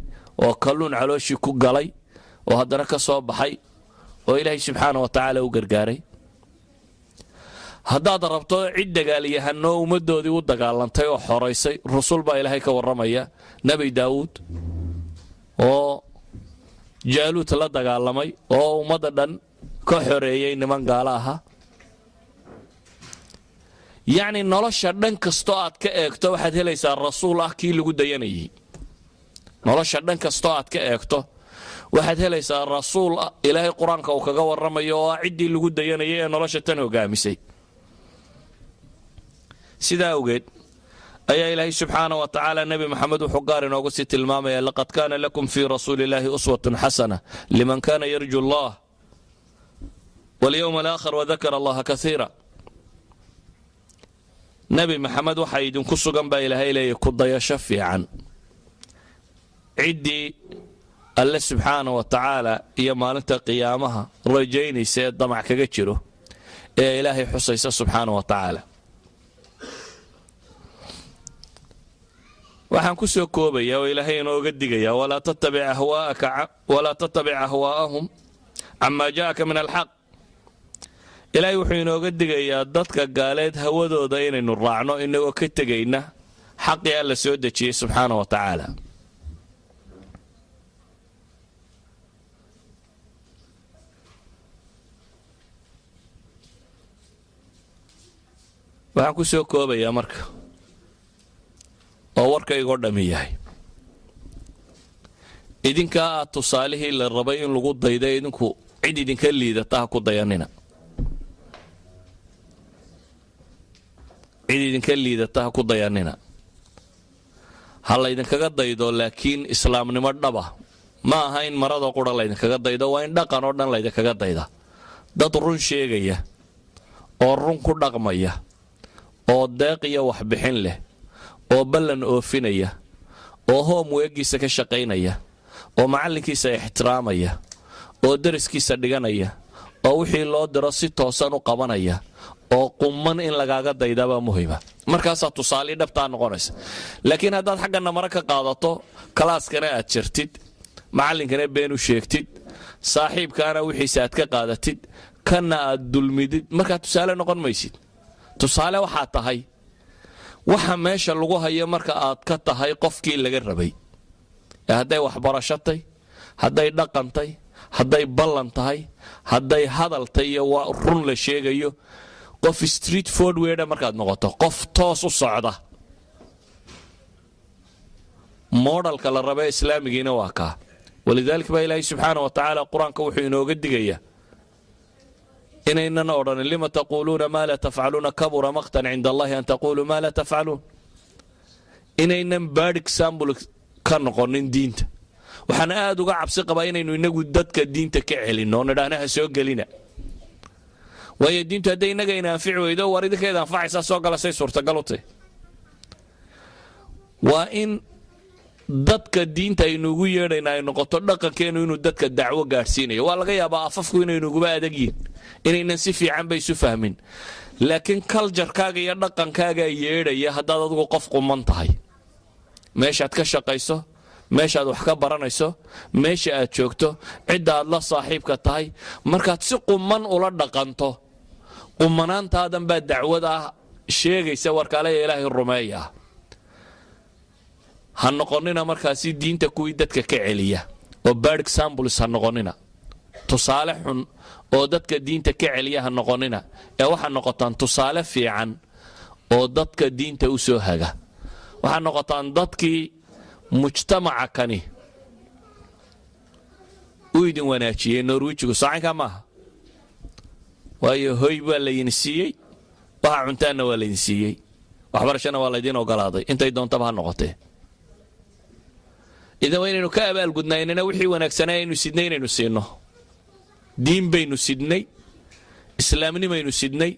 oo kalluun calooshii ku galay oo haddana ka soo baxay oo Ilaahay subxaana wa tacaala u gargaaray. Haddaad rabto cid dagaalyahanoo ummaddoodii u dagaalantay oo xoraysay, rusul baa Ilaahay ka warramaya. Nebi Daawuud oo Jaaluut la dagaalamay oo ummadda dhan ka xoreeyey niman gaalo ahaa. Yacni nolosha dhan kastoo aad ka eegto, waxaad helaysaa rasuul ah kii lagu dayanayay. Nolosha dhan kastoo aad ka eegto, waxaad helaysaa rasuul Ilaahay Qur-aanka uu kaga warramayo oo ah ciddii lagu dayanayay ee nolosha tan hogaamisay. Sidaa awgeed ayaa Ilaahay subxaana wa tacaala Nebi Maxamed wuxuu gaar inoogu sii tilmaamaya: لقد كان لكم في رسول الله أسوة حسنة لمن كان يرجو الله واليوم الآخر وذكر الله كثيرا. Nebi Maxamed waxaa idinku sugan baa Ilaahay leeyahy ku dayasho fiican ciddii Alle subxaana wa tacaala iyo maalinta qiyaamaha rajaynaysa ee damac kaga jiro ee Ilaahay xusaysa subxaana wa tacaala. Waxaan ku soo koobaya oo Ilaahay inooga digaya: ولا تتبع أهواءهم عما جاءك من الحق. Ilaahay wuxuu inooga digayaa dadka gaaleed hawadooda inaynu raacno inagoo ka tegayna xaqii Alla soo dejiyey subxaana wa tacaala. Waxaan ku soo koobayaa marka oo warkaygoo dhammi yahay: idinkaa aad tusaalihii la rabay in lagu dayda, idinku cid idinka liidata ha ku dayanina. Cid idinka liidata ha ku dayanina. Ha laydinkaga daydo, laakiin islaamnimo dhaba ma aha in marada qura laydinkaga daydo, waa in dhaqan oo dhan laydinkaga dayda. Dad run sheegaya oo run ku dhaqmaya oo deeq iyo waxbixin leh oo ballan oofinaya oo homework-giisa ka shaqaynaya oo macallinkiisa ixtiraamaya oo dariskiisa dhiganaya oo wixii loo diro si toosan u qabanaya oo qumman in lagaaga daydaabaa muhima. Markaasaa tusaalii dhabtaa noqonaysa. Laakiin haddaad xaggana mare ka qaadato, class-kana aad jirtid, macallinkana been u sheegtid, saaxiibkaana wixiisa aad ka qaadatid, kanna aad dulmidid, markaa tusaale noqon maysid. Tusaale waxaa tahay waxa meesha lagu hayo marka aad ka tahay qofkii laga rabay ee hadday waxbarasho tay, hadday dhaqantay, hadday ballan tahay, hadday hadaltay iyo waa run la sheegayo, qof straight forward markaad noqoto, qof toos u socda. Moodhalka la raba islaamigiina waa kaa. ولذلك baa Ilaahay subxaana wa tacaala Qur-aanka wuxuu inooga digayaa inaynan odhanin: لم تقولون ما لا تفعلون كبر مقتا عند الله أن تقولوا ما لا تفعلون. Inaynan bad example ka noqonin diinta. Waxaan aad uga cabsi qabaa inaynu inagu dadka diinta ka celinno oo nidhaahna ha soo gelina, waayo diintu hadday innaga ina anfici weydo, war idinkeeda anfacaysaa soo gala, say suurtagal u tahy? Waa in dadka diinta aynu ugu yeedhayna ay noqoto dhaqankeenu inuu dadka dacwo gaadhsiinayo. Waa laga yaabaa afafku inaynuguba adagyihin, inaynan si fiican ba isu fahmin, laakiin culture-kaaga iyo dhaqankaagaa yeedhaya. Haddaad adigu qof quman tahay, meeshaad ka shaqayso, meeshaad wax ka baranayso, meesha aad joogto, cidda aad la saaxiibka tahay, markaad si quman ula dhaqanto, qumanaantaadan baa dacwad ah sheegaysa warkaaleya Ilaahay rumeeya. Ha noqonina markaasi diinta kuwii dadka ka celiya oo bad examples ha noqonina. Tusaale xun oo dadka diinta ka celiya ha noqonina, ee waxaa noqotaan tusaale fiican oo dadka diinta u soo haga. Waxaa noqotaan dadkii mujtamaca kani u idin wanaajiyey. Norwijigu saacinkaa maaha, waayo hoy baa laydin siiyey, waxa cuntaanna waa laydin siiyey, waxbarashana waa laydin ogolaaday, intay doontaba ha noqotee. Idan waa inaynu ka abaalgudnaa inana wixii wanaagsanaa aynu sidnay inaynu siinno. Diin baynu sidnay, islaamnimaynu sidnay,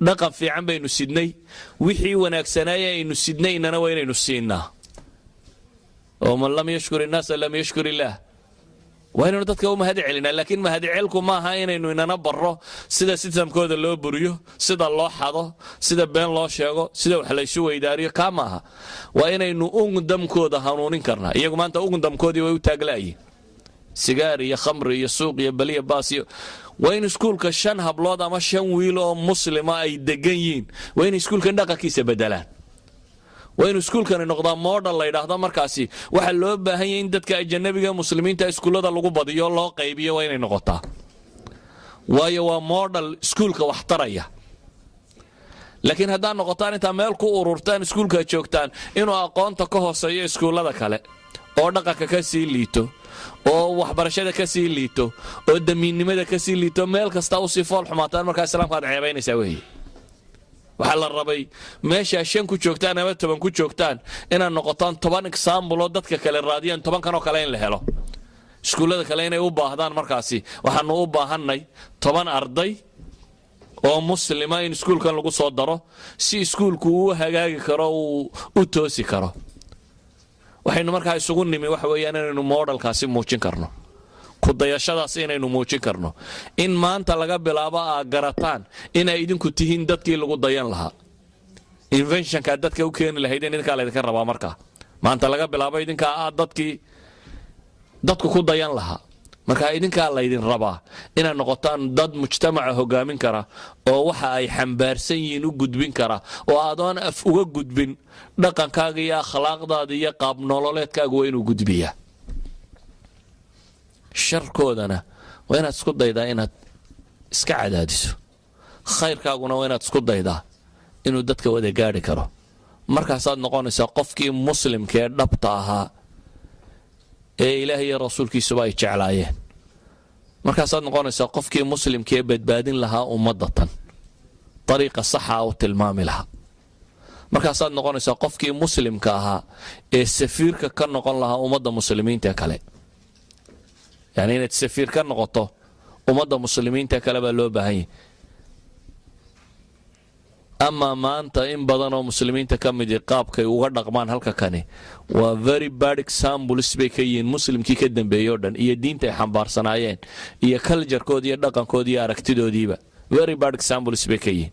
dhaqan fiican baynu sidnay. Wixii wanaagsanaaye aynu sidnay inana waa inaynu siinaa. Oo من لم يشكر الناس لم يشكر الله. Waa inaynu dadka u mahad celinaa, laakiin mahadcelku maaha inaynu inana barro sida systemkooda loo buriyo, sida loo xado, sida been loo sheego, sida wax laysu weydaariyo. Kaa maaha. Waa inaynu ungdamkooda hanuunin karnaa. Iyagu maanta ungdamkoodii way u taagla'yiin, sigaar iyo khamri iyo suuq iyo baliya baas iyo. Waa in iskuulka shan hablood ama shan wiil oo muslima ay degan yihiin, waa in iskuulkan dhaqankiisa bedelaan. Waa inuu iskuulkani noqdaa model la yidhaahdo. Markaasi waxaa loo baahan yahay in dadka ajanabiga muslimiinta iskuullada lagu badiyo, loo qaybiyo. Waa inay noqotaa, waayo waa model iskuulka wax taraya. Laakiin haddaad noqotaan intaa meel ku ururtaan, iskuulka joogtaan inuu aqoonta ka hooseeyo iskuullada kale, oo dhaqanka ka sii liito, oo waxbarashada ka sii liito, oo damiinnimada ka sii liito, meel kasta usii fool xumaataan, markaa islaamka aad ceebaynaysaa weeye. Waxaa la rabay meeshaa 5 ku joogtaan ama 10 ku joogtaan inaad noqotaan 10 example oo dadka kale raadiyaan, 10-kan oo kale in la helo, iskuullada kale inay u baahdaan. Markaasi waxaanu u baahannay 10 arday oo muslima in iskuulkan lagu soo daro, si iskuulku uu hagaagi karo, uu u toosi karo. Waxaynu markaa isugu nimi waxa weeyaan inaynu modelkaasi muujin karno, kudayashadaasi inaynu muujin karno, in maanta laga bilaabo aa garataan inay idinku tihiin dadkii lagu dayan lahaa, inventionkaa dadka u keeni lahaydeen idinkaa laydinka rabaa. Markaa maanta laga bilaabo idinkaa ah dadkii dadku ku dayan lahaa. Marka idinkaa laydin rabaa inaad noqotaan dad mujtamaca hogaamin kara, oo waxa ay xambaarsan yihiin u gudbin kara, oo adoon af uga gudbin, dhaqankaaga iyo akhlaaqdaada iyo qaab nololeedkaaga waa inuu gudbiyaa. Sharkoodana waa inaad isku daydaa inaad iska cadaadiso, khayrkaaguna waa inaad isku daydaa inuu dadka wada gaadhi karo. Markaasaad noqonaysaa qofkii muslimka ee dhabta ahaa ee Ilaah iyo rasuulkiisuba ay jeclaayeen. Markaasaad noqonaysaa qofkii muslimka ee badbaadin lahaa ummadda tan, dariiqa saxa u tilmaami lahaa. Markaasaad noqonaysaa qofkii muslimka ahaa ee safiirka ka noqon lahaa ummadda muslimiinta kale. Yacni inaad safiir ka noqoto ummadda muslimiinta kale baa loo baahan yahay. Amaa maanta in badan oo muslimiinta ka midi qaabkay uga dhaqmaan halka kani waa very bad examples bay ka yihiin muslimkii ka dambeeyey o dhan, iyo diinta ay xambaarsanaayeen, iyo culturekoodi iyo dhaqankoodi iyo aragtidoodiiba very bad examples bay ka yihiin.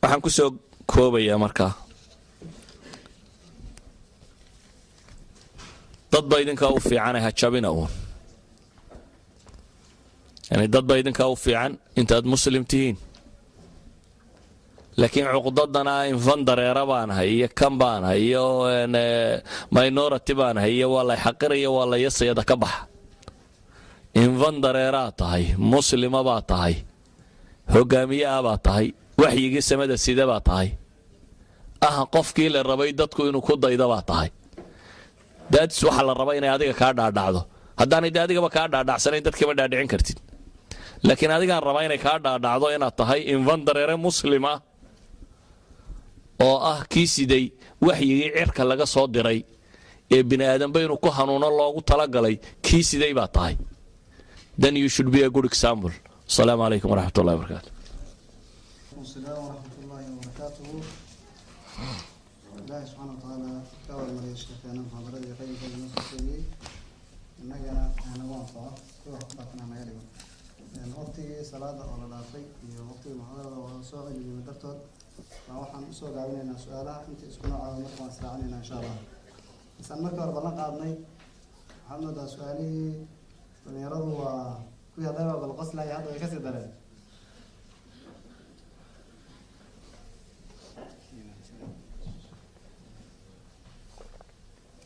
Waxaan ku soo koobayaa markaa, dadba idinkaa u fiicane, ha jabina uun. Yani dadba idinkaa u fiican intaad muslim tihiin, laakiin cuqdadana infan dareera baanahay iyo kan baanahay iyo minority baanahay iyo waa lay xaqiraya, waa la yasayada, ka baxa. Infan dareeraa tahay, muslima baa tahay, hogaamiye ah baa tahay, waxyigii samada sida baa tahay, ah qofkii la rabay dadku inuu ku daydo baa tahay. Daadis waxaa la rabaa inay adiga kaa dhaadhacdo. Haddaanay de adigaba kaa dhaadhacsanayn, dadkama dhaadhicin kartid. Laakiin adigaan rabaa inay kaa dhaadhacdo inaad tahay infan dareere muslim ah oo ah kii siday waxyigii cirka laga soo diray ee bini aadanba inuu ku hanuuno loogu talagalay, kii siday baa tahay. Then you should be a good example. Asalaamu calaykum waraxmat ullahi wabarakaatu. السلام ورحمة الله وبركاته. Ilaahay subxaana watacaala ka warmariya sheekeena muxaadaradii qayimkeeda noo soo sheegay, innagana hanagu anfaco, kuwa wax ku qaatana naga dhigo. Waqtigii salaada oo la dhaafay iyo waqtigii muxaadarada oo soo celiyay dartood baa waxaan usoo gaabinaynaa su-aalaha inta isku noocaada. Marka waan israacinaynaa insha Allah. Isaan markii hore ballan qaadnay, waxaad moodaa su-aalihii dhalinyaradu waa kuwii haddaba bal qoslaya, hadda way kasii dareen.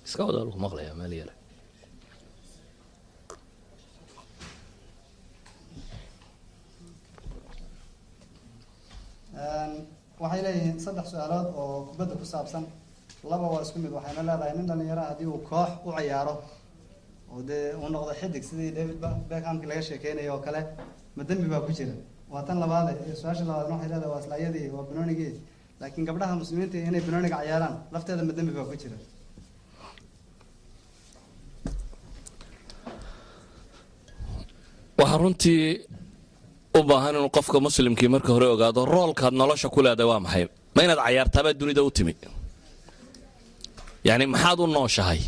Iska wada, lagu maqlayaa meel yare. Waxay leeyihiin saddex su-aalood oo kubadda ku saabsan, laba waa isku mid. Waxayna leedahay, nin dhalinyaro haddii uu koox u cayaaro oo dee uu noqdo xidig sidii David Beckhamki laga sheekeynayo oo kale, ma dembi baa ku jira? Waa tan labaade. Su-aasha labaadna waxay leedahay, waa isla iyadii, waa banoonigii. Laakiin gabdhaha muslimiinta inay banooniga cayaaraan lafteeda ma dembi baa ku jira? Waxaa runtii u baahan inuu qofka muslimkii marka hore ogaado roolkaad nolosha ku leedahay waa maxay. Ma inaad cayaartaabaa dunida u timi? Yacni maxaad u nooshahay?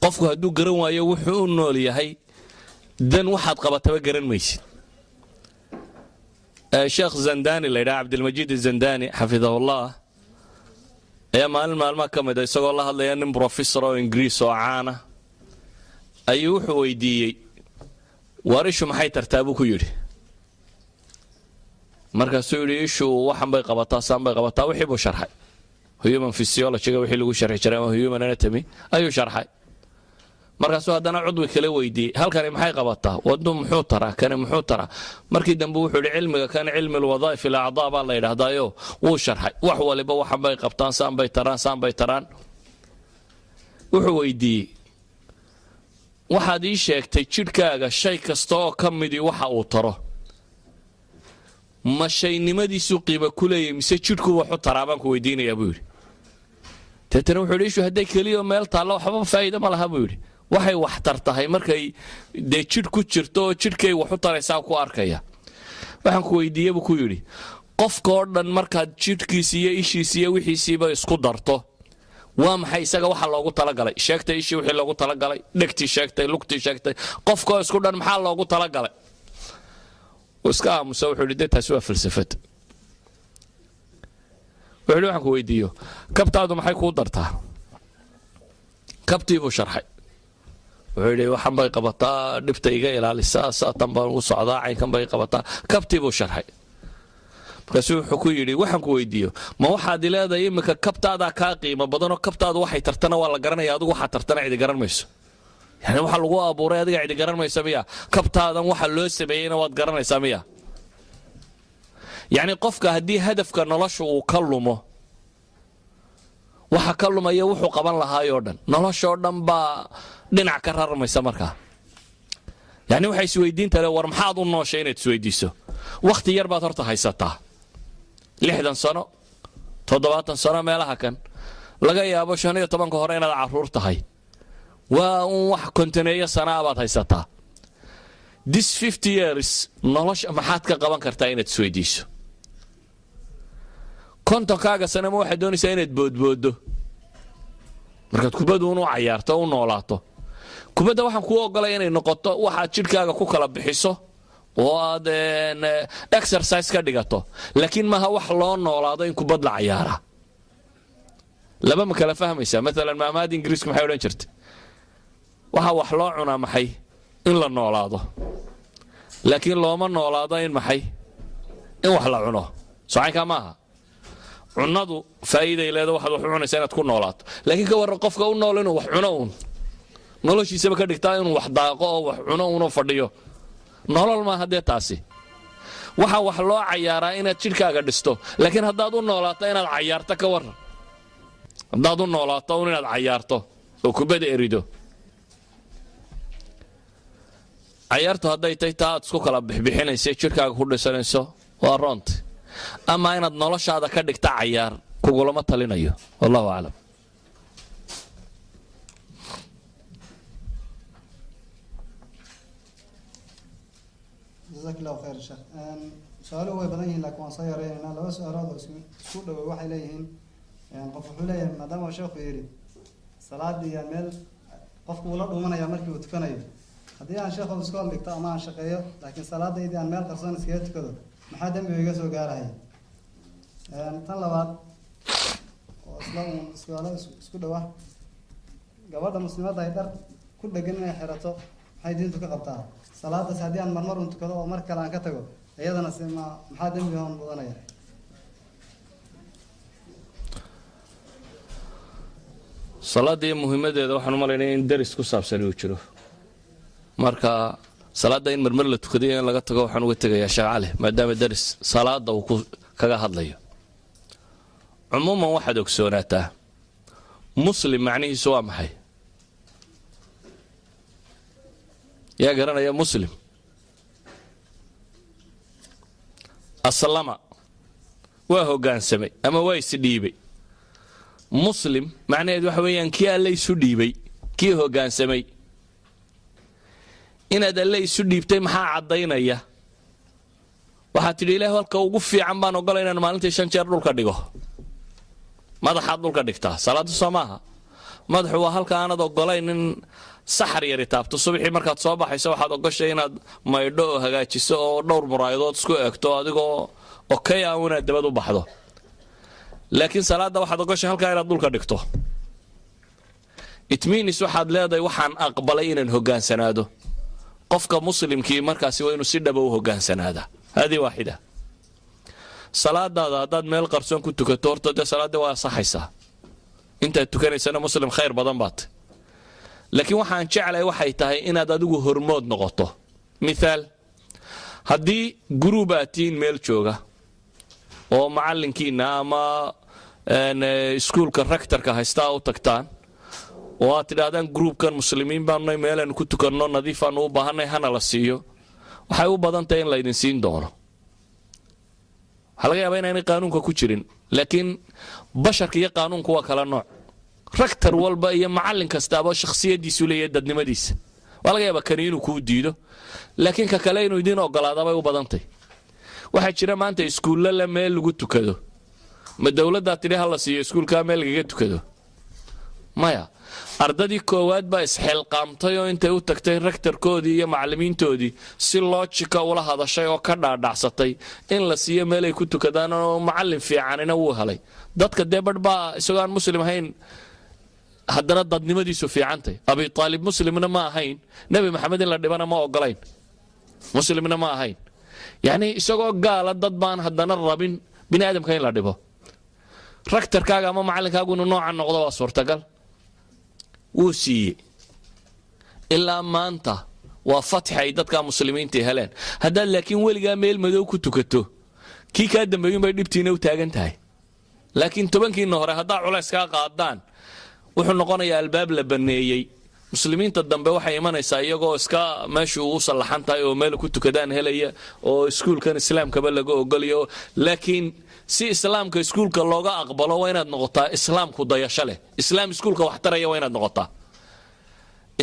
Qofku hadduu garan waayo wuxuu u nool yahay, dan waxaad qabataba garan maysid. Sheekh Zandani la yidhaha, Cabdilmajiid Zandani xafidahullah, ayaa maalin maalmaha ka mid a isagoo la hadlaya nin professor oo Ingiriis oo caana ayuu wuxuu weydiiyey, "Waar, ishu maxay tartaa?" buu ku yidhi. Markaasuu yidhi, "Ishu waxan bay qabataa, saan bay qabataa." Wixii buu sharxay, human physiologyga wixii lagu sharxi jiray ama human anatomy ayuu sharxay. Markaasuu haddana cudwi kale weydiiyey, "Halkani maxay qabataa? Wadnu muxuu taraa? Kani muxuu taraa?" Markii dambe wuxuu yidhi, "Cilmiga kan cilmi alwadaa'if alacdaa baa la yidhaahdaayo." Wuu sharxay, wax waliba waxan bay qabtaan, saan bay taraan, saan bay taraan. Wuxuu weydiiyey, "Waxaad ii sheegtay jidhkaaga shay kasta oo ka midii waxa uu taro. Ma shaynimadiisuu qiimo ku leeyahy mise jidhku waxu taraa baan ku weydiinayaa?" buu yidhi. Deetana wuxuu yidhi, "Ishu hadday keliya meel taallo waxba faa'iido ma laha," buu yidhi. "Waxay waxtar tahay markay dee jidh ku jirto oo jidhkay wax u taraysaa ku arkaya. Waxaan ku weydiiye," buu ku yidhi, "qofka oo dhan markaad jidhkiisi iyo ishiisi iyo wixiisiiba isku darto, waa maxay isaga waxa loogu talagalay? Sheegtay ishii wixii loogu talagalay, dhegtii sheegtay, lugtii sheegtay, qofkaoo isku dhan maxaa loogu talagalay?" Uu iska aamusa. Wuxuu yidhi, "Dee taasi waa falsafad." Wuxuu yidhi, "Waxaan ku weydiiyo, kabtaadu maxay kuu dartaa?" Kabtii buu sharxay. Wuxuu yidhi, "Waxan bay qabataa, dhibta iga ilaalisaa, saatan baan ugu socdaa, caynkan bay qabataa." Kabtii buu sharxay. Markaasuu wuxuu ku yidhi, "Waxaan ku weydiiyo, ma waxaad leedahay iminka kabtaadaa kaa qiimo badanoo kabtaadu waxay tartana waa la garanaya, adigu waxaad tartana cidi garan mayso? Yani waxa lagu abuuray adiga cidi garan mayso miya? Kabtaadan waxa loo sameeyeyna waad garanaysaa miya?" Yacni qofka haddii hadafka nolosha uu ka lumo, waxa ka lumaya wuxuu qaban lahaayoo dhan, noloshoo dhan baa dhinac ka rarmaysa. Markaa yacni waxay isweydiin tale, war maxaad u nooshay? Inaad isweydiiso. Wakhti yar baad horta haysataa, 60 sano, 70 sano meelaha kan. Laga yaabo 15-ka hore inaad caruur tahay. Waa un wax kontoneeyo sanaa baad haysataa. This 50 years nolosha maxaad ka qaban kartaa inaad isweydiiso. 50-kaaga sano ma waxaad doonaysaa inaad boodbooddo markaad kubaddu unu cayaarto, u noolaato kubadda? Waxaan kuu ogolay inay noqoto waxaad jidhkaaga ku kala bixiso oo aad exercise ka dhigato, laakiin maaha wax loo noolaado in kubad la cayaaraa. Laba ma kala fahmaysaa? Maalan maamaada Ingiriisku maxay odhan jirtay? Waxa wax loo cunaa maxay? In la noolaado. Laakiin looma noolaado in maxay? In wax la cuno. Socaynkaa maaha. Cunadu faa'iiday leeda, waxaad wax u cunaysaa inaad ku noolaato. Laakiin ka warran qofka u nool inuu wax cuno uun, noloshiisaba ka dhigtaa inuu wax daaqo oo wax cuno uunoo fadhiyo? Nolol maaha dee taasi. Waxa wax loo cayaaraa inaad jidhkaaga dhisto, laakiin haddaad u noolaato inaad cayaarto, ka warran haddaad u noolaato un inaad cayaarto oo kubadda erido? Cayaartu hadday tay taa aad isku kala bixbixinayso, jidhkaaga ku dhisanayso, waa roonti. Ama inaad noloshaada ka dhigta cayaar kugulama talinayo. Wallahu aclam. Jazaak Allahu khayr, sheekh. Su-aaluhu way badan yihiin, laakiin waan soo yareynaynaa. Laba su-aalood oo isku dhowow waxay leeyihiin, qof wuxuu leeyahay, maadaama uu sheekhu yidhi salaadii yaa meel qofku uu la dhuumanaya markii uu tukanayo, haddii aan sheekhu iskool dhigto ama aan shaqeeyo, laakiin salaadaydii aan meel qarsoon iskaga tukado, maxaa dembiga iga soo gaarahaya? Tan labaad oo isla uun su-aalo isku dhow ah, gabadha muslimadda ay dhar ku dhegan inay xirato maxay diintu ka qabtaa? Salaadaas haddii aan marmar un tukado oo mar kale aan ka tago, iyadana si ma maxaa dembi hoon mudanaya? Salaadda iyo muhiimaddeeda waxaan u malaynaya in deris ku saabsan uu jiro. Marka salaadda in marmar la tukadayo, in laga tago, waxaan uga tegayaa Sheekh Cali, maadaama deris salaadda uu ku kaga hadlayo. Cumuuman waxaad ogsoonaataa, muslim macnihiisu waa maxay? Yaa garanaya muslim? Aslama Waa hoggaansamay ama waa isdhiibay. Muslim macnaheed waxa weeyaan kii Alle isu dhiibay, kii hoggaansamay. Inaad Alle isu dhiibtay maxaa caddaynaya? Waxaad tidhi, "Ilaahu, halka ugu fiican baan ogola inaan maalintii shan jeer dhulka dhigo." Madaxaad dhulka dhigtaa salaaddu, soo maaha? Madaxu waa halka aanad ogolayn in saxar yari taabto. Subaxii markaad soo baxayso, waxaad ogoshay inaad maydho oo hagaajiso oo dhowr muraayadood isku eegto, adigoo okay ah inaad dabad u baxdo. Laakiin salaadda waxaad ogoshay halkaa inaad dhulka dhigto. It means waxaad leedahay, waxaan aqbalay inaan hogaansanaado. Qofka muslimkii markaasi waa inuu si dhaba u hogaansanaada. هذه واحدة. Salaadaada haddaad meel qarsoon ku tukato, horta dee salaadda waa asaxaysaa, intaad tukanaysana muslim khayr badan baat. Laakiin waxaan jeclay waxay tahay inaad adigu hormood noqoto. Mithaal, haddii group aad tihiin meel jooga oo macallinkiina ama iskuulka rectorka haystaa u tagtaan oo aad tidhaahdaan, "Groupkan muslimiin baanunay, meelaanu ku tukanno nadiifaanu u baahanay, hana la siiyo," waxay u badan tahay in laydin siin doono. Waxaa laga yaabaa inaanay qaanuunka ku jirin, laakiin basharka iyo qaanuunku waa kala nooc. Rector walba iyo macallin kastaaba shakhsiyadiisu leeyahay, dadnimadiisa. Waa laga yaabaa kani inuu kuu diido, laakiin ka kale inuu idiin ogolaada bay u badantay. Waxaa jira maanta iskuullo le meel lagu tukado. Ma dowladdaa tidhi ha la siiyo iskuulkaa meel lagaga tukado? Maya. Ardadii koowaad baa isxilqaamtay oo intay u tagtay rectorkoodii iyo macallimiintoodii si logic ah ula hadashay oo ka dhaadhacsatay in la siiyo meel ay ku tukadaan, oo macallin fiicanina wuu helay. Dadka dee badh baa isagoo aan muslim ahayn haddana dadnimadiisu fiicantay. Abi Aalib muslimna ma ahayn, Nebi Maxamed in la dhibana ma ogolayn, muslimna ma ahayn. Yacni isagoo gaala dad baan haddana rabin bini aadamka in la dhibo. Rectorkaaga ama macallinkaagu inuu noocan noqdo waa suurtagal. Wuu siiyey. Ilaa maanta waa fatxi ay dadka muslimiinta heleen. Haddaad laakiin weligaa meel madow ku tukato, kii kaa dambeeyunbay dhibtiina u taagan tahay. Laakiin 10kiina hore haddaa culays kaa qaadaan, wuxuu noqonayaa albaab la baneeyey. Muslimiinta dambe waxay imanaysaa iyagoo iska meeshu u sallaxan tahay oo meel ku tukadaan helaya oo iskuulkan islaamkaba laga ogolayo. Laakiin si islaamka iskuulka looga aqbalo, waa inaad noqotaa islaamku dayasho leh, islaam iskuulka wax taraya waa inaad noqotaa,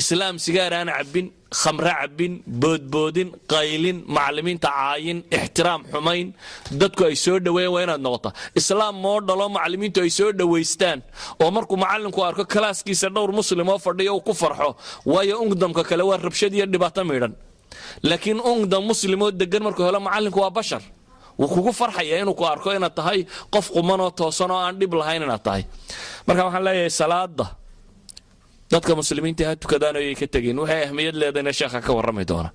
islaam sigaar aan cabbin, khamre cabbin, boodboodin, qaylin, macallimiinta caayin, ixtiraam xumayn, dadku ay soo dhoweeyaan waa inaad noqotaa. Islaam moo dhalo macallimiintu ay soo dhowaystaan oo markuu macallinku arko kalaaskiisa dhowr muslim oo fadhiya uu ku farxo. Waayo, ungdamka kale waa rabshad iyo dhibaato miidhan, laakiin ungdam muslim oo degan markuu helo, macallinku waa bashar, wuu kugu farxaya inuu ku arko inaad tahay qof qumanoo toosan oo aan dhib lahayn inaad tahay. Marka waxaan leeyahay, salaada dadka muslimiinta ha tukadaan oo yay ka tegin. Waxay ahmiyad leedahayna sheekha ka warrami doona.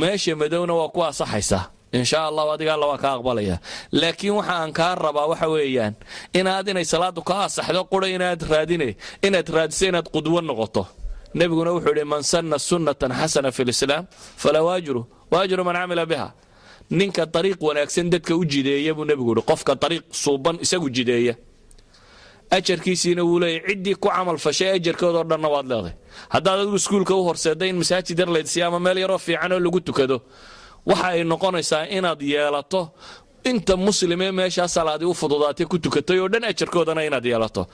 Meesha madowna waa ku asaxaysaa, insha Allahu, adiga Alla waa kaa aqbalaya. Laakiin waxa aan kaa rabaa waxa weeyaan inay salaadu ka asaxdo qura inaad raadine, inaad raadiso inaad qudwo noqoto. Nebiguna wuxuu yidhi, "من سن سنة حسنة في الإسلام فله أجره وأجر من عمل بها." Ninka dariiq wanaagsan dadka u jideeya, buu nebigu yidhi, qofka dariiq suuban isagu jideeya, ajarkiisiina wuu leeyahy, ciddii ku camal fashay ajarkoodoo dhanna waad leedahay. Haddaad adigu iskuulka u horseedday in masaajid yar laydsiiyo ama meel yaroo fiican oo lagu tukado, waxa ay noqonaysaa inaad yeelato inta muslimee meeshaa salaadii u fududaatay ku tukatay oo dhan ajarkoodana inaad yeelato.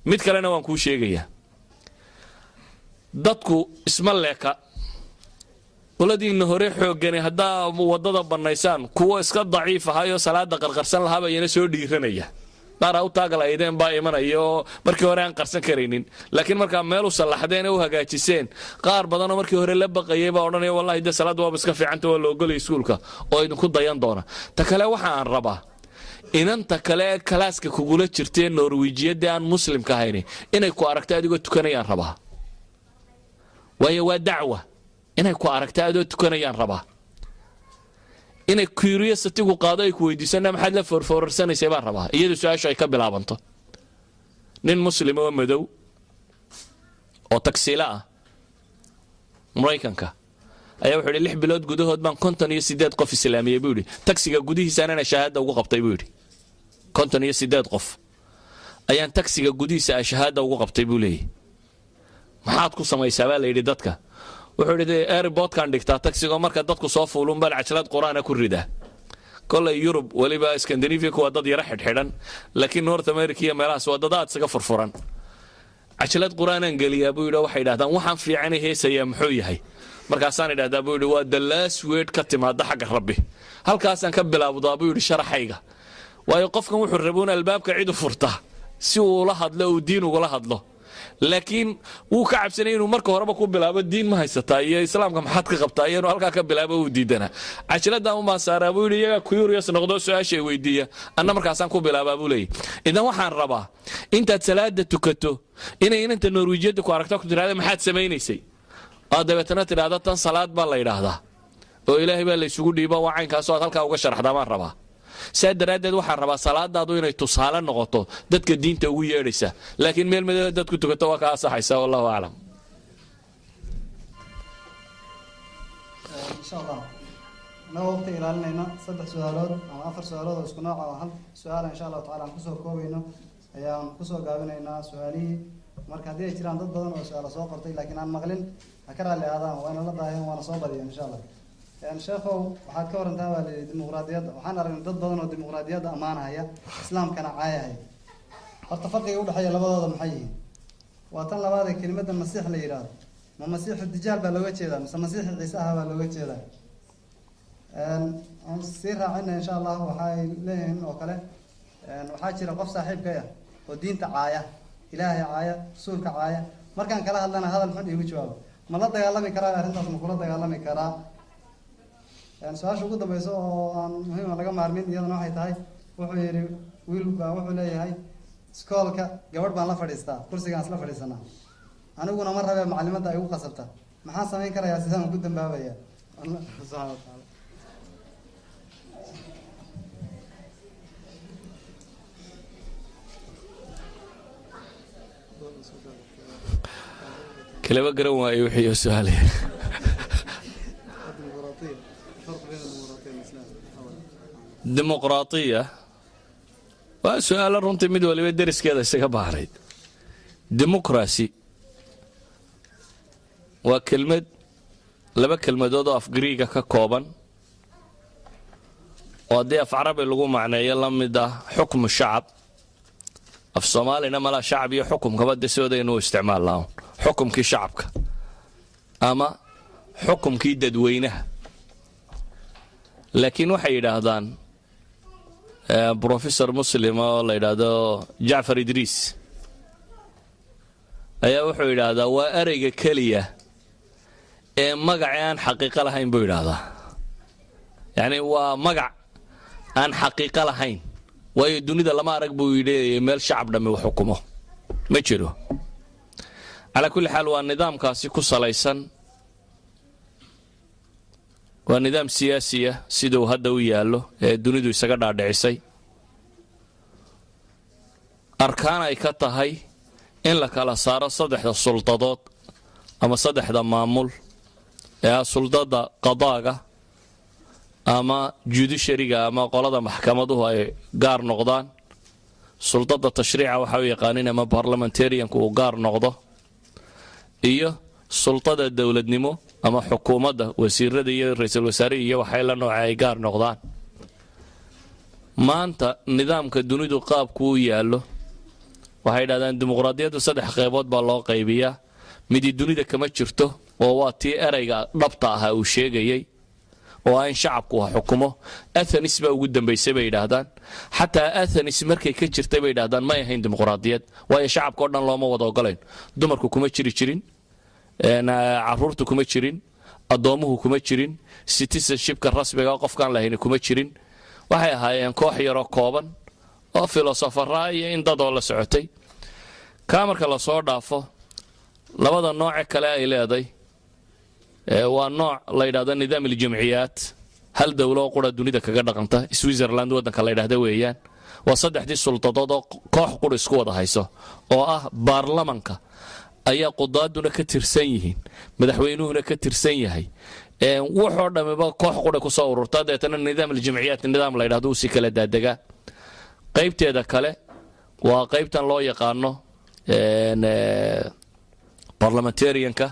Mid kalena waan kuu sheegayaa. Dadku isma leeka. Qoladiinna hore xooggani haddaa waddada bannaysaan, kuwo iska daciif ahayoo salaada qarqarsan lahaaba iyana soo dhiiranaya. Qaar u taagalaydeen baa imanaya oo markii hore aan qarsan karaynin, laakiin markaa meel u sallaxdeen ee u hagaajiseen, qaar badanoo markii hore la baqayay baa odhanaya, "Wallahi dee salaadda waaba iska fiicanta, waa la ogolaya iskuulka," oo idinku dayan doona. Ta kale waxa aan rabaa, inanta kale ee kalaaska kugula jirtee Norwijiyadii aan muslimka ahayni inay ku aragto adigoo tukanayaan rabaa. Waayo, waa dacwa. Inay ku aragto adoo tukanayaan rabaa, inay curiositygu qaado, ay ku weydiisana, "Maxaad la foorfoorarsanaysay?" baan rabaa, iyadu su-aashu ay ka bilaabanto. Nin muslim oo madow oo tagsiilo ah Maraykanka ayaa wuxuu yidhi, 6 bilood gudahood baan 58 qof islaamiyey, buu yidhi. Tagsiga gudihiisaanana shahaada ugu qabtay, buu yidhi. 58 qof ayaan tagsiga gudihiisa shahaada ugu qabtay, buu leeyahy. "Maxaad ku samaysaa?" baa la yidhi dadka. Wuxuu yidhi, "Airportkan dhigtaa tagsigoo, marka dadku soo fuulun baan cajalad Qur-aana ku ridaa." Kolay Yurub, weliba Scandinavia, kuwa dad yaro xidhxidhan, laakiin North America iyo meelahaas waa dad aad isaga furfuran. Cajalad Qur-aanaan geliyaa, buu yidhi. Waxay idhahdaan, "Waxaan fiicana heesayaa muxuu yahay?" Markaasaan idhahdaa, buu yidhi, "Waa the last word ka timaada xagga Rabbi." Halkaasaan ka bilaabdaa, buu yidhi, sharaxayga, waayo qofkan wuxuu rabuun albaabka cid u furta si uu ula hadlo, uu diin ugula hadlo, laakiin wuu ka cabsanaya inuu marka horeba ku bilaabo "Diin ma haysataa?" iyo "Islaamka maxaad ka qabtaa?" iyo inuu halkaa ka bilaabo uu diidanaa. Cajiladan umaan saaraa, buu yidhi, iyagaa curious noqdo, su-aasha ay weydiiya, anna markaasaan ku bilaabaa, buu leeyahy. Idan waxaan rabaa intaad salaada tukato inay inanta Norwijiyadda ku aragto, ku tidhahda, "Maxaad samaynaysay?" Oo dabeetana tidhahda, "Tan salaad baa la yidhaahdaa oo Ilaahay baa la isugu dhiiba, waa caynkaasoo aad halkaa uga sharaxdaa baan rabaa." Saa daraaddeed waxaan rabaa salaadaadu inay tusaale noqoto dadka diinta ugu yeedhaysa, laakiin meel madoo dad ku tukato waa ka asaxaysa. Wallahu aclam. Insha Allah, inagoo waqti ilaalinayna, saddex su-aalood ama afar su-aalood oo isku nooca oo hal su-aala, insha Allahu tacala, aan kusoo koobayno ayaan kusoo gaabinaynaa su-aalihii. Marka haddii ay jiraan dad badan oo su-aalo soo qortay laakiin aan maqlin, ha ka raalli aadaan, waa ina la daaheen, waana soo badiyeen, insha Allah. Sheekhow, waxaad ka warantaa, baa layidhi, dimuqraadiyadda. Waxaan aragnay dad badan oo dimuqraadiyadda ammaanahaya, Islaamkana caayahaya. Horta farqiga udhexeeya labadooda maxay yihiin? Waa tan labaadee, kelimadda Masiix la yidhaahdo, ma Masiixu Dijaal baa looga jeedaa mise Masiixi Ciise ah baa looga jeedaa? Aan sii raacina, insha Allah. Waxay leeyihiin oo kale, waxaa jira qof saaxiibkay ah oo diinta caaya, Ilaahay caaya, Rasuulka caaya. Markaan kala hadlana hadal xun iigu jawaabo. Ma la dagaalami karaa arrintaas? Ma kula dagaalami karaa? Su-aasha ugu dambeysa oo aan muhiima laga maarmin iyadana waxay tahay, wuxuu yidhi, wiil baa wuxuu leeyahay, iskoolka gabadh baan la fadhiistaa, kursigaan isla fadhiisanaa, aniguna ma rabee macalimadda ay igu qasabta. Maxaan samayn karayaa? Sidaan ku dambaabaya? Allah subxaana wa tacaala. Kalaba garan waaye wixii su-aalaya. الديمقراطية، الفرق بين الديمقراطية والإسلام. Dimuqraatiya waa su-aalo runtii mid waliba deriskeeda isaga baahnayd. Democracy waa kelmad, laba kelmadood oo af Griiga ka kooban, oo haddii af Carabi lagu macneeyo la mid ah xukmu shacab. Af Soomaalina malaa shacab iyo xukumkaba de sidoodaynu u isticmaalnaa, xukumkii shacabka ama xukumkii dadweynaha. Laakiin waxay yidhaahdaan, professor Muslima oo la yidhaahdo Jacfar Idriis ayaa wuxuu yidhaahdaa, waa ereyga keliya ee magaci aan xaqiiqo lahayn, buu yidhaahdaa. Yacni waa magac aan xaqiiqo lahayn, waayo dunida lama arag, buu yidhi, meel shacab dhammi wax xukumo ma jiro. Calaa kulli xaal, waa nidaamkaasi ku salaysan, waa nidaam siyaasiya siduu hadda u yaallo ee dunidu isaga dhaadhicisay, arkaan ay ka tahay in la kala saaro saddexda suldadood ama saddexda maamul ee ah suldada qadaaga ama judiciaryga ama qolada maxkamaduhu ay gaar noqdaan, suldada tashriica waxa u yaqaanin ama parliamentarianku uu gaar noqdo, iyo sultada dowladnimo ama xukuumadda, wasiirada iyo ra-iisul wasaare iyo waxay la nooca ay gaar noqdaan. Maanta nidaamka dunidu qaabku u yaallo, waxay yidhahdaan dimuqraadiyaddu saddex qaybood baa loo qaybiyaa. Midi dunida kama jirto, oo waa tii erayga dhabta ahaa uu sheegayey, oo ah in shacabku wax xukumo. Athenis baa ugu dambaysay, bay yidhaahdaan. Xataa Athenis markay ka jirtay, bay yidhahdaan, may ahayn dimuqraadiyad, waayo shacabka o dhan looma wada ogolayn. Dumarku kuma jiri jirin, caruurtu kuma jirin, addoommuhu kuma jirin, citizenshipka rasmiga qofkaan lahayni kuma jirin. Waxay ahaayeen koox yaroo kooban oo filosofara iyo in dadoo la socotay. Kaa marka lasoo dhaafo, labada nooce kale ay leeday waa nooc la yidhahdo nidaam iljamciyaat. Hal dowlo oo qura dunida kaga dhaqanta, Switzerland waddanka la yidhahda weeyaan. Waa saddexdii suldadood oo koox qura isku wada hayso, oo ah baarlamanka ayaa qudaaduna ka tirsan yihiin, madaxweynuhuna ka tirsan yahay, wuxoo dhammiba koox qura kusoo ururta. Deetana nidaam aljamciyaat nidaam la yidhahdo uu si kala daadegaa. Qaybteeda kale waa qaybtan loo yaqaano parliamentarianka,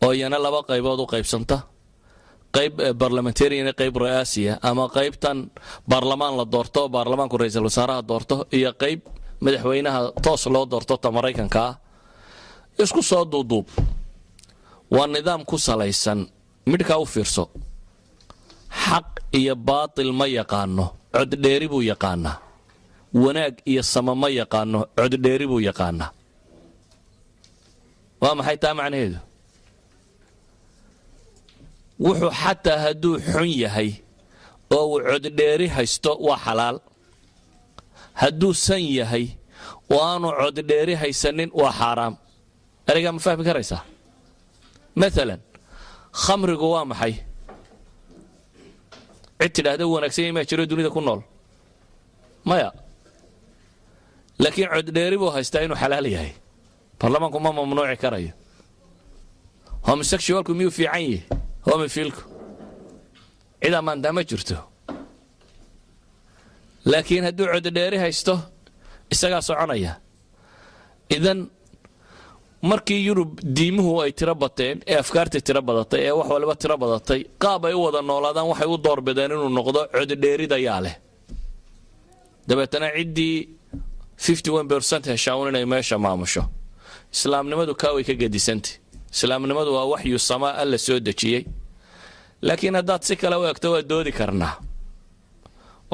oo iyana laba qaybood u qaybsanta. Qayb parliamentarian, qayb ra'aasiya, ama qaybtan baarlamaan la doorto, baarlamaanku ra-iisul wasaaraha doorto, iyo qayb madaxweynaha toos loo doorto, ta Maraykanka ah. Isku soo duuduub, waa nidaam ku salaysan midhkaa. U fiirso, xaq iyo baatil ma yaqaano, coddheeri buu yaqaanaa. Wanaag iyo sama ma yaqaano, coddheeri buu yaqaanaa. Waa maxay taa macnaheedu? Wuxuu xataa hadduu xun yahay oo uu coddheeri haysto, waa xalaal. Hadduu san yahay oo aanu coddheeri haysanin, waa xaaraam. Ereygaa ma fahmi karaysaa? Maalan, khamrigu waa maxay? Cid tidhaahda wanaagsan yahay maa jiro dunida ku nool? Maya. Laakiin coddheeri buu haystaa inuu xalaal yahay, baarlamaanku ma mamnuuci karayo. Homosexualku miyuu fiican yahi? Homophilku cid ammaantaa ma jirto, laakiin hadduu coddheeri haysto, isagaa soconaya. Idan markii Yurub diimuhu ay tiro bateen ee afkaartii tiro badatay ee wax waliba tiro badatay, qaab ay u wada noolaadaan waxay u doorbideen inuu noqdo coddheeridayaa leh. Dabeetana ciddii 51% heshaa un inay meesha maamusho. Islaamnimadu kaa way ka gedisantay. Islaamnimadu waa waxyu samaa, Alla soo dejiyey. Laakiin haddaad si kale u egto, waa doodi karnaa,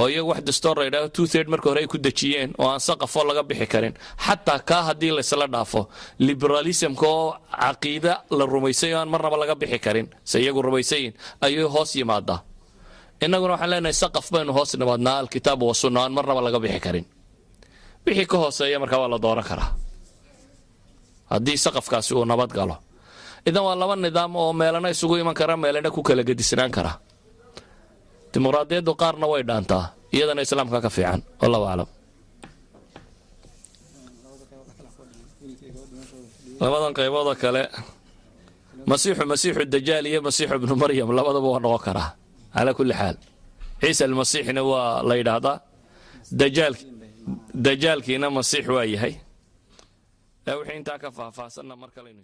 oo iyagu wax dastoor la yidhahdo 2/3 marka hore ay ku dejiyeen oo aan saqafo laga bixi karin. Xataa kaa haddii laysla dhaafo, liberalismka oo caqiida la rumaysay oo aan marnaba laga bixi karin, se iyagu rumaysayin, ayay hoos yimaadaa. Innaguna waxaan leenahay saqaf baynu hoos nimaadnaa, alkitaab wa sunna, aan marnaba laga bixi karin. Wixii ka hooseeya markaa waa la dooran karaa haddii saqafkaasi uu nabad galo. Idan waa laba nidaam oo meelana isugu iman kara, meelana ku kala gedisnaan kara. Dimuqraadiyaddu qaarna way dhaantaa, iyadana Islaamka ka fiican. Wallahu aclam. Labadan qayboodoo kale, masiixu dajaal iyo Masiixu ibnu Maryam, labadaba waa noqon karaa. Calaa kulli xaal, Ciisa Almasiixna waa la yidhaahdaa, dajaal dajaalkiina Masiix waa yahay. Wixii intaa ka faahfaahsanna mar kaleynu.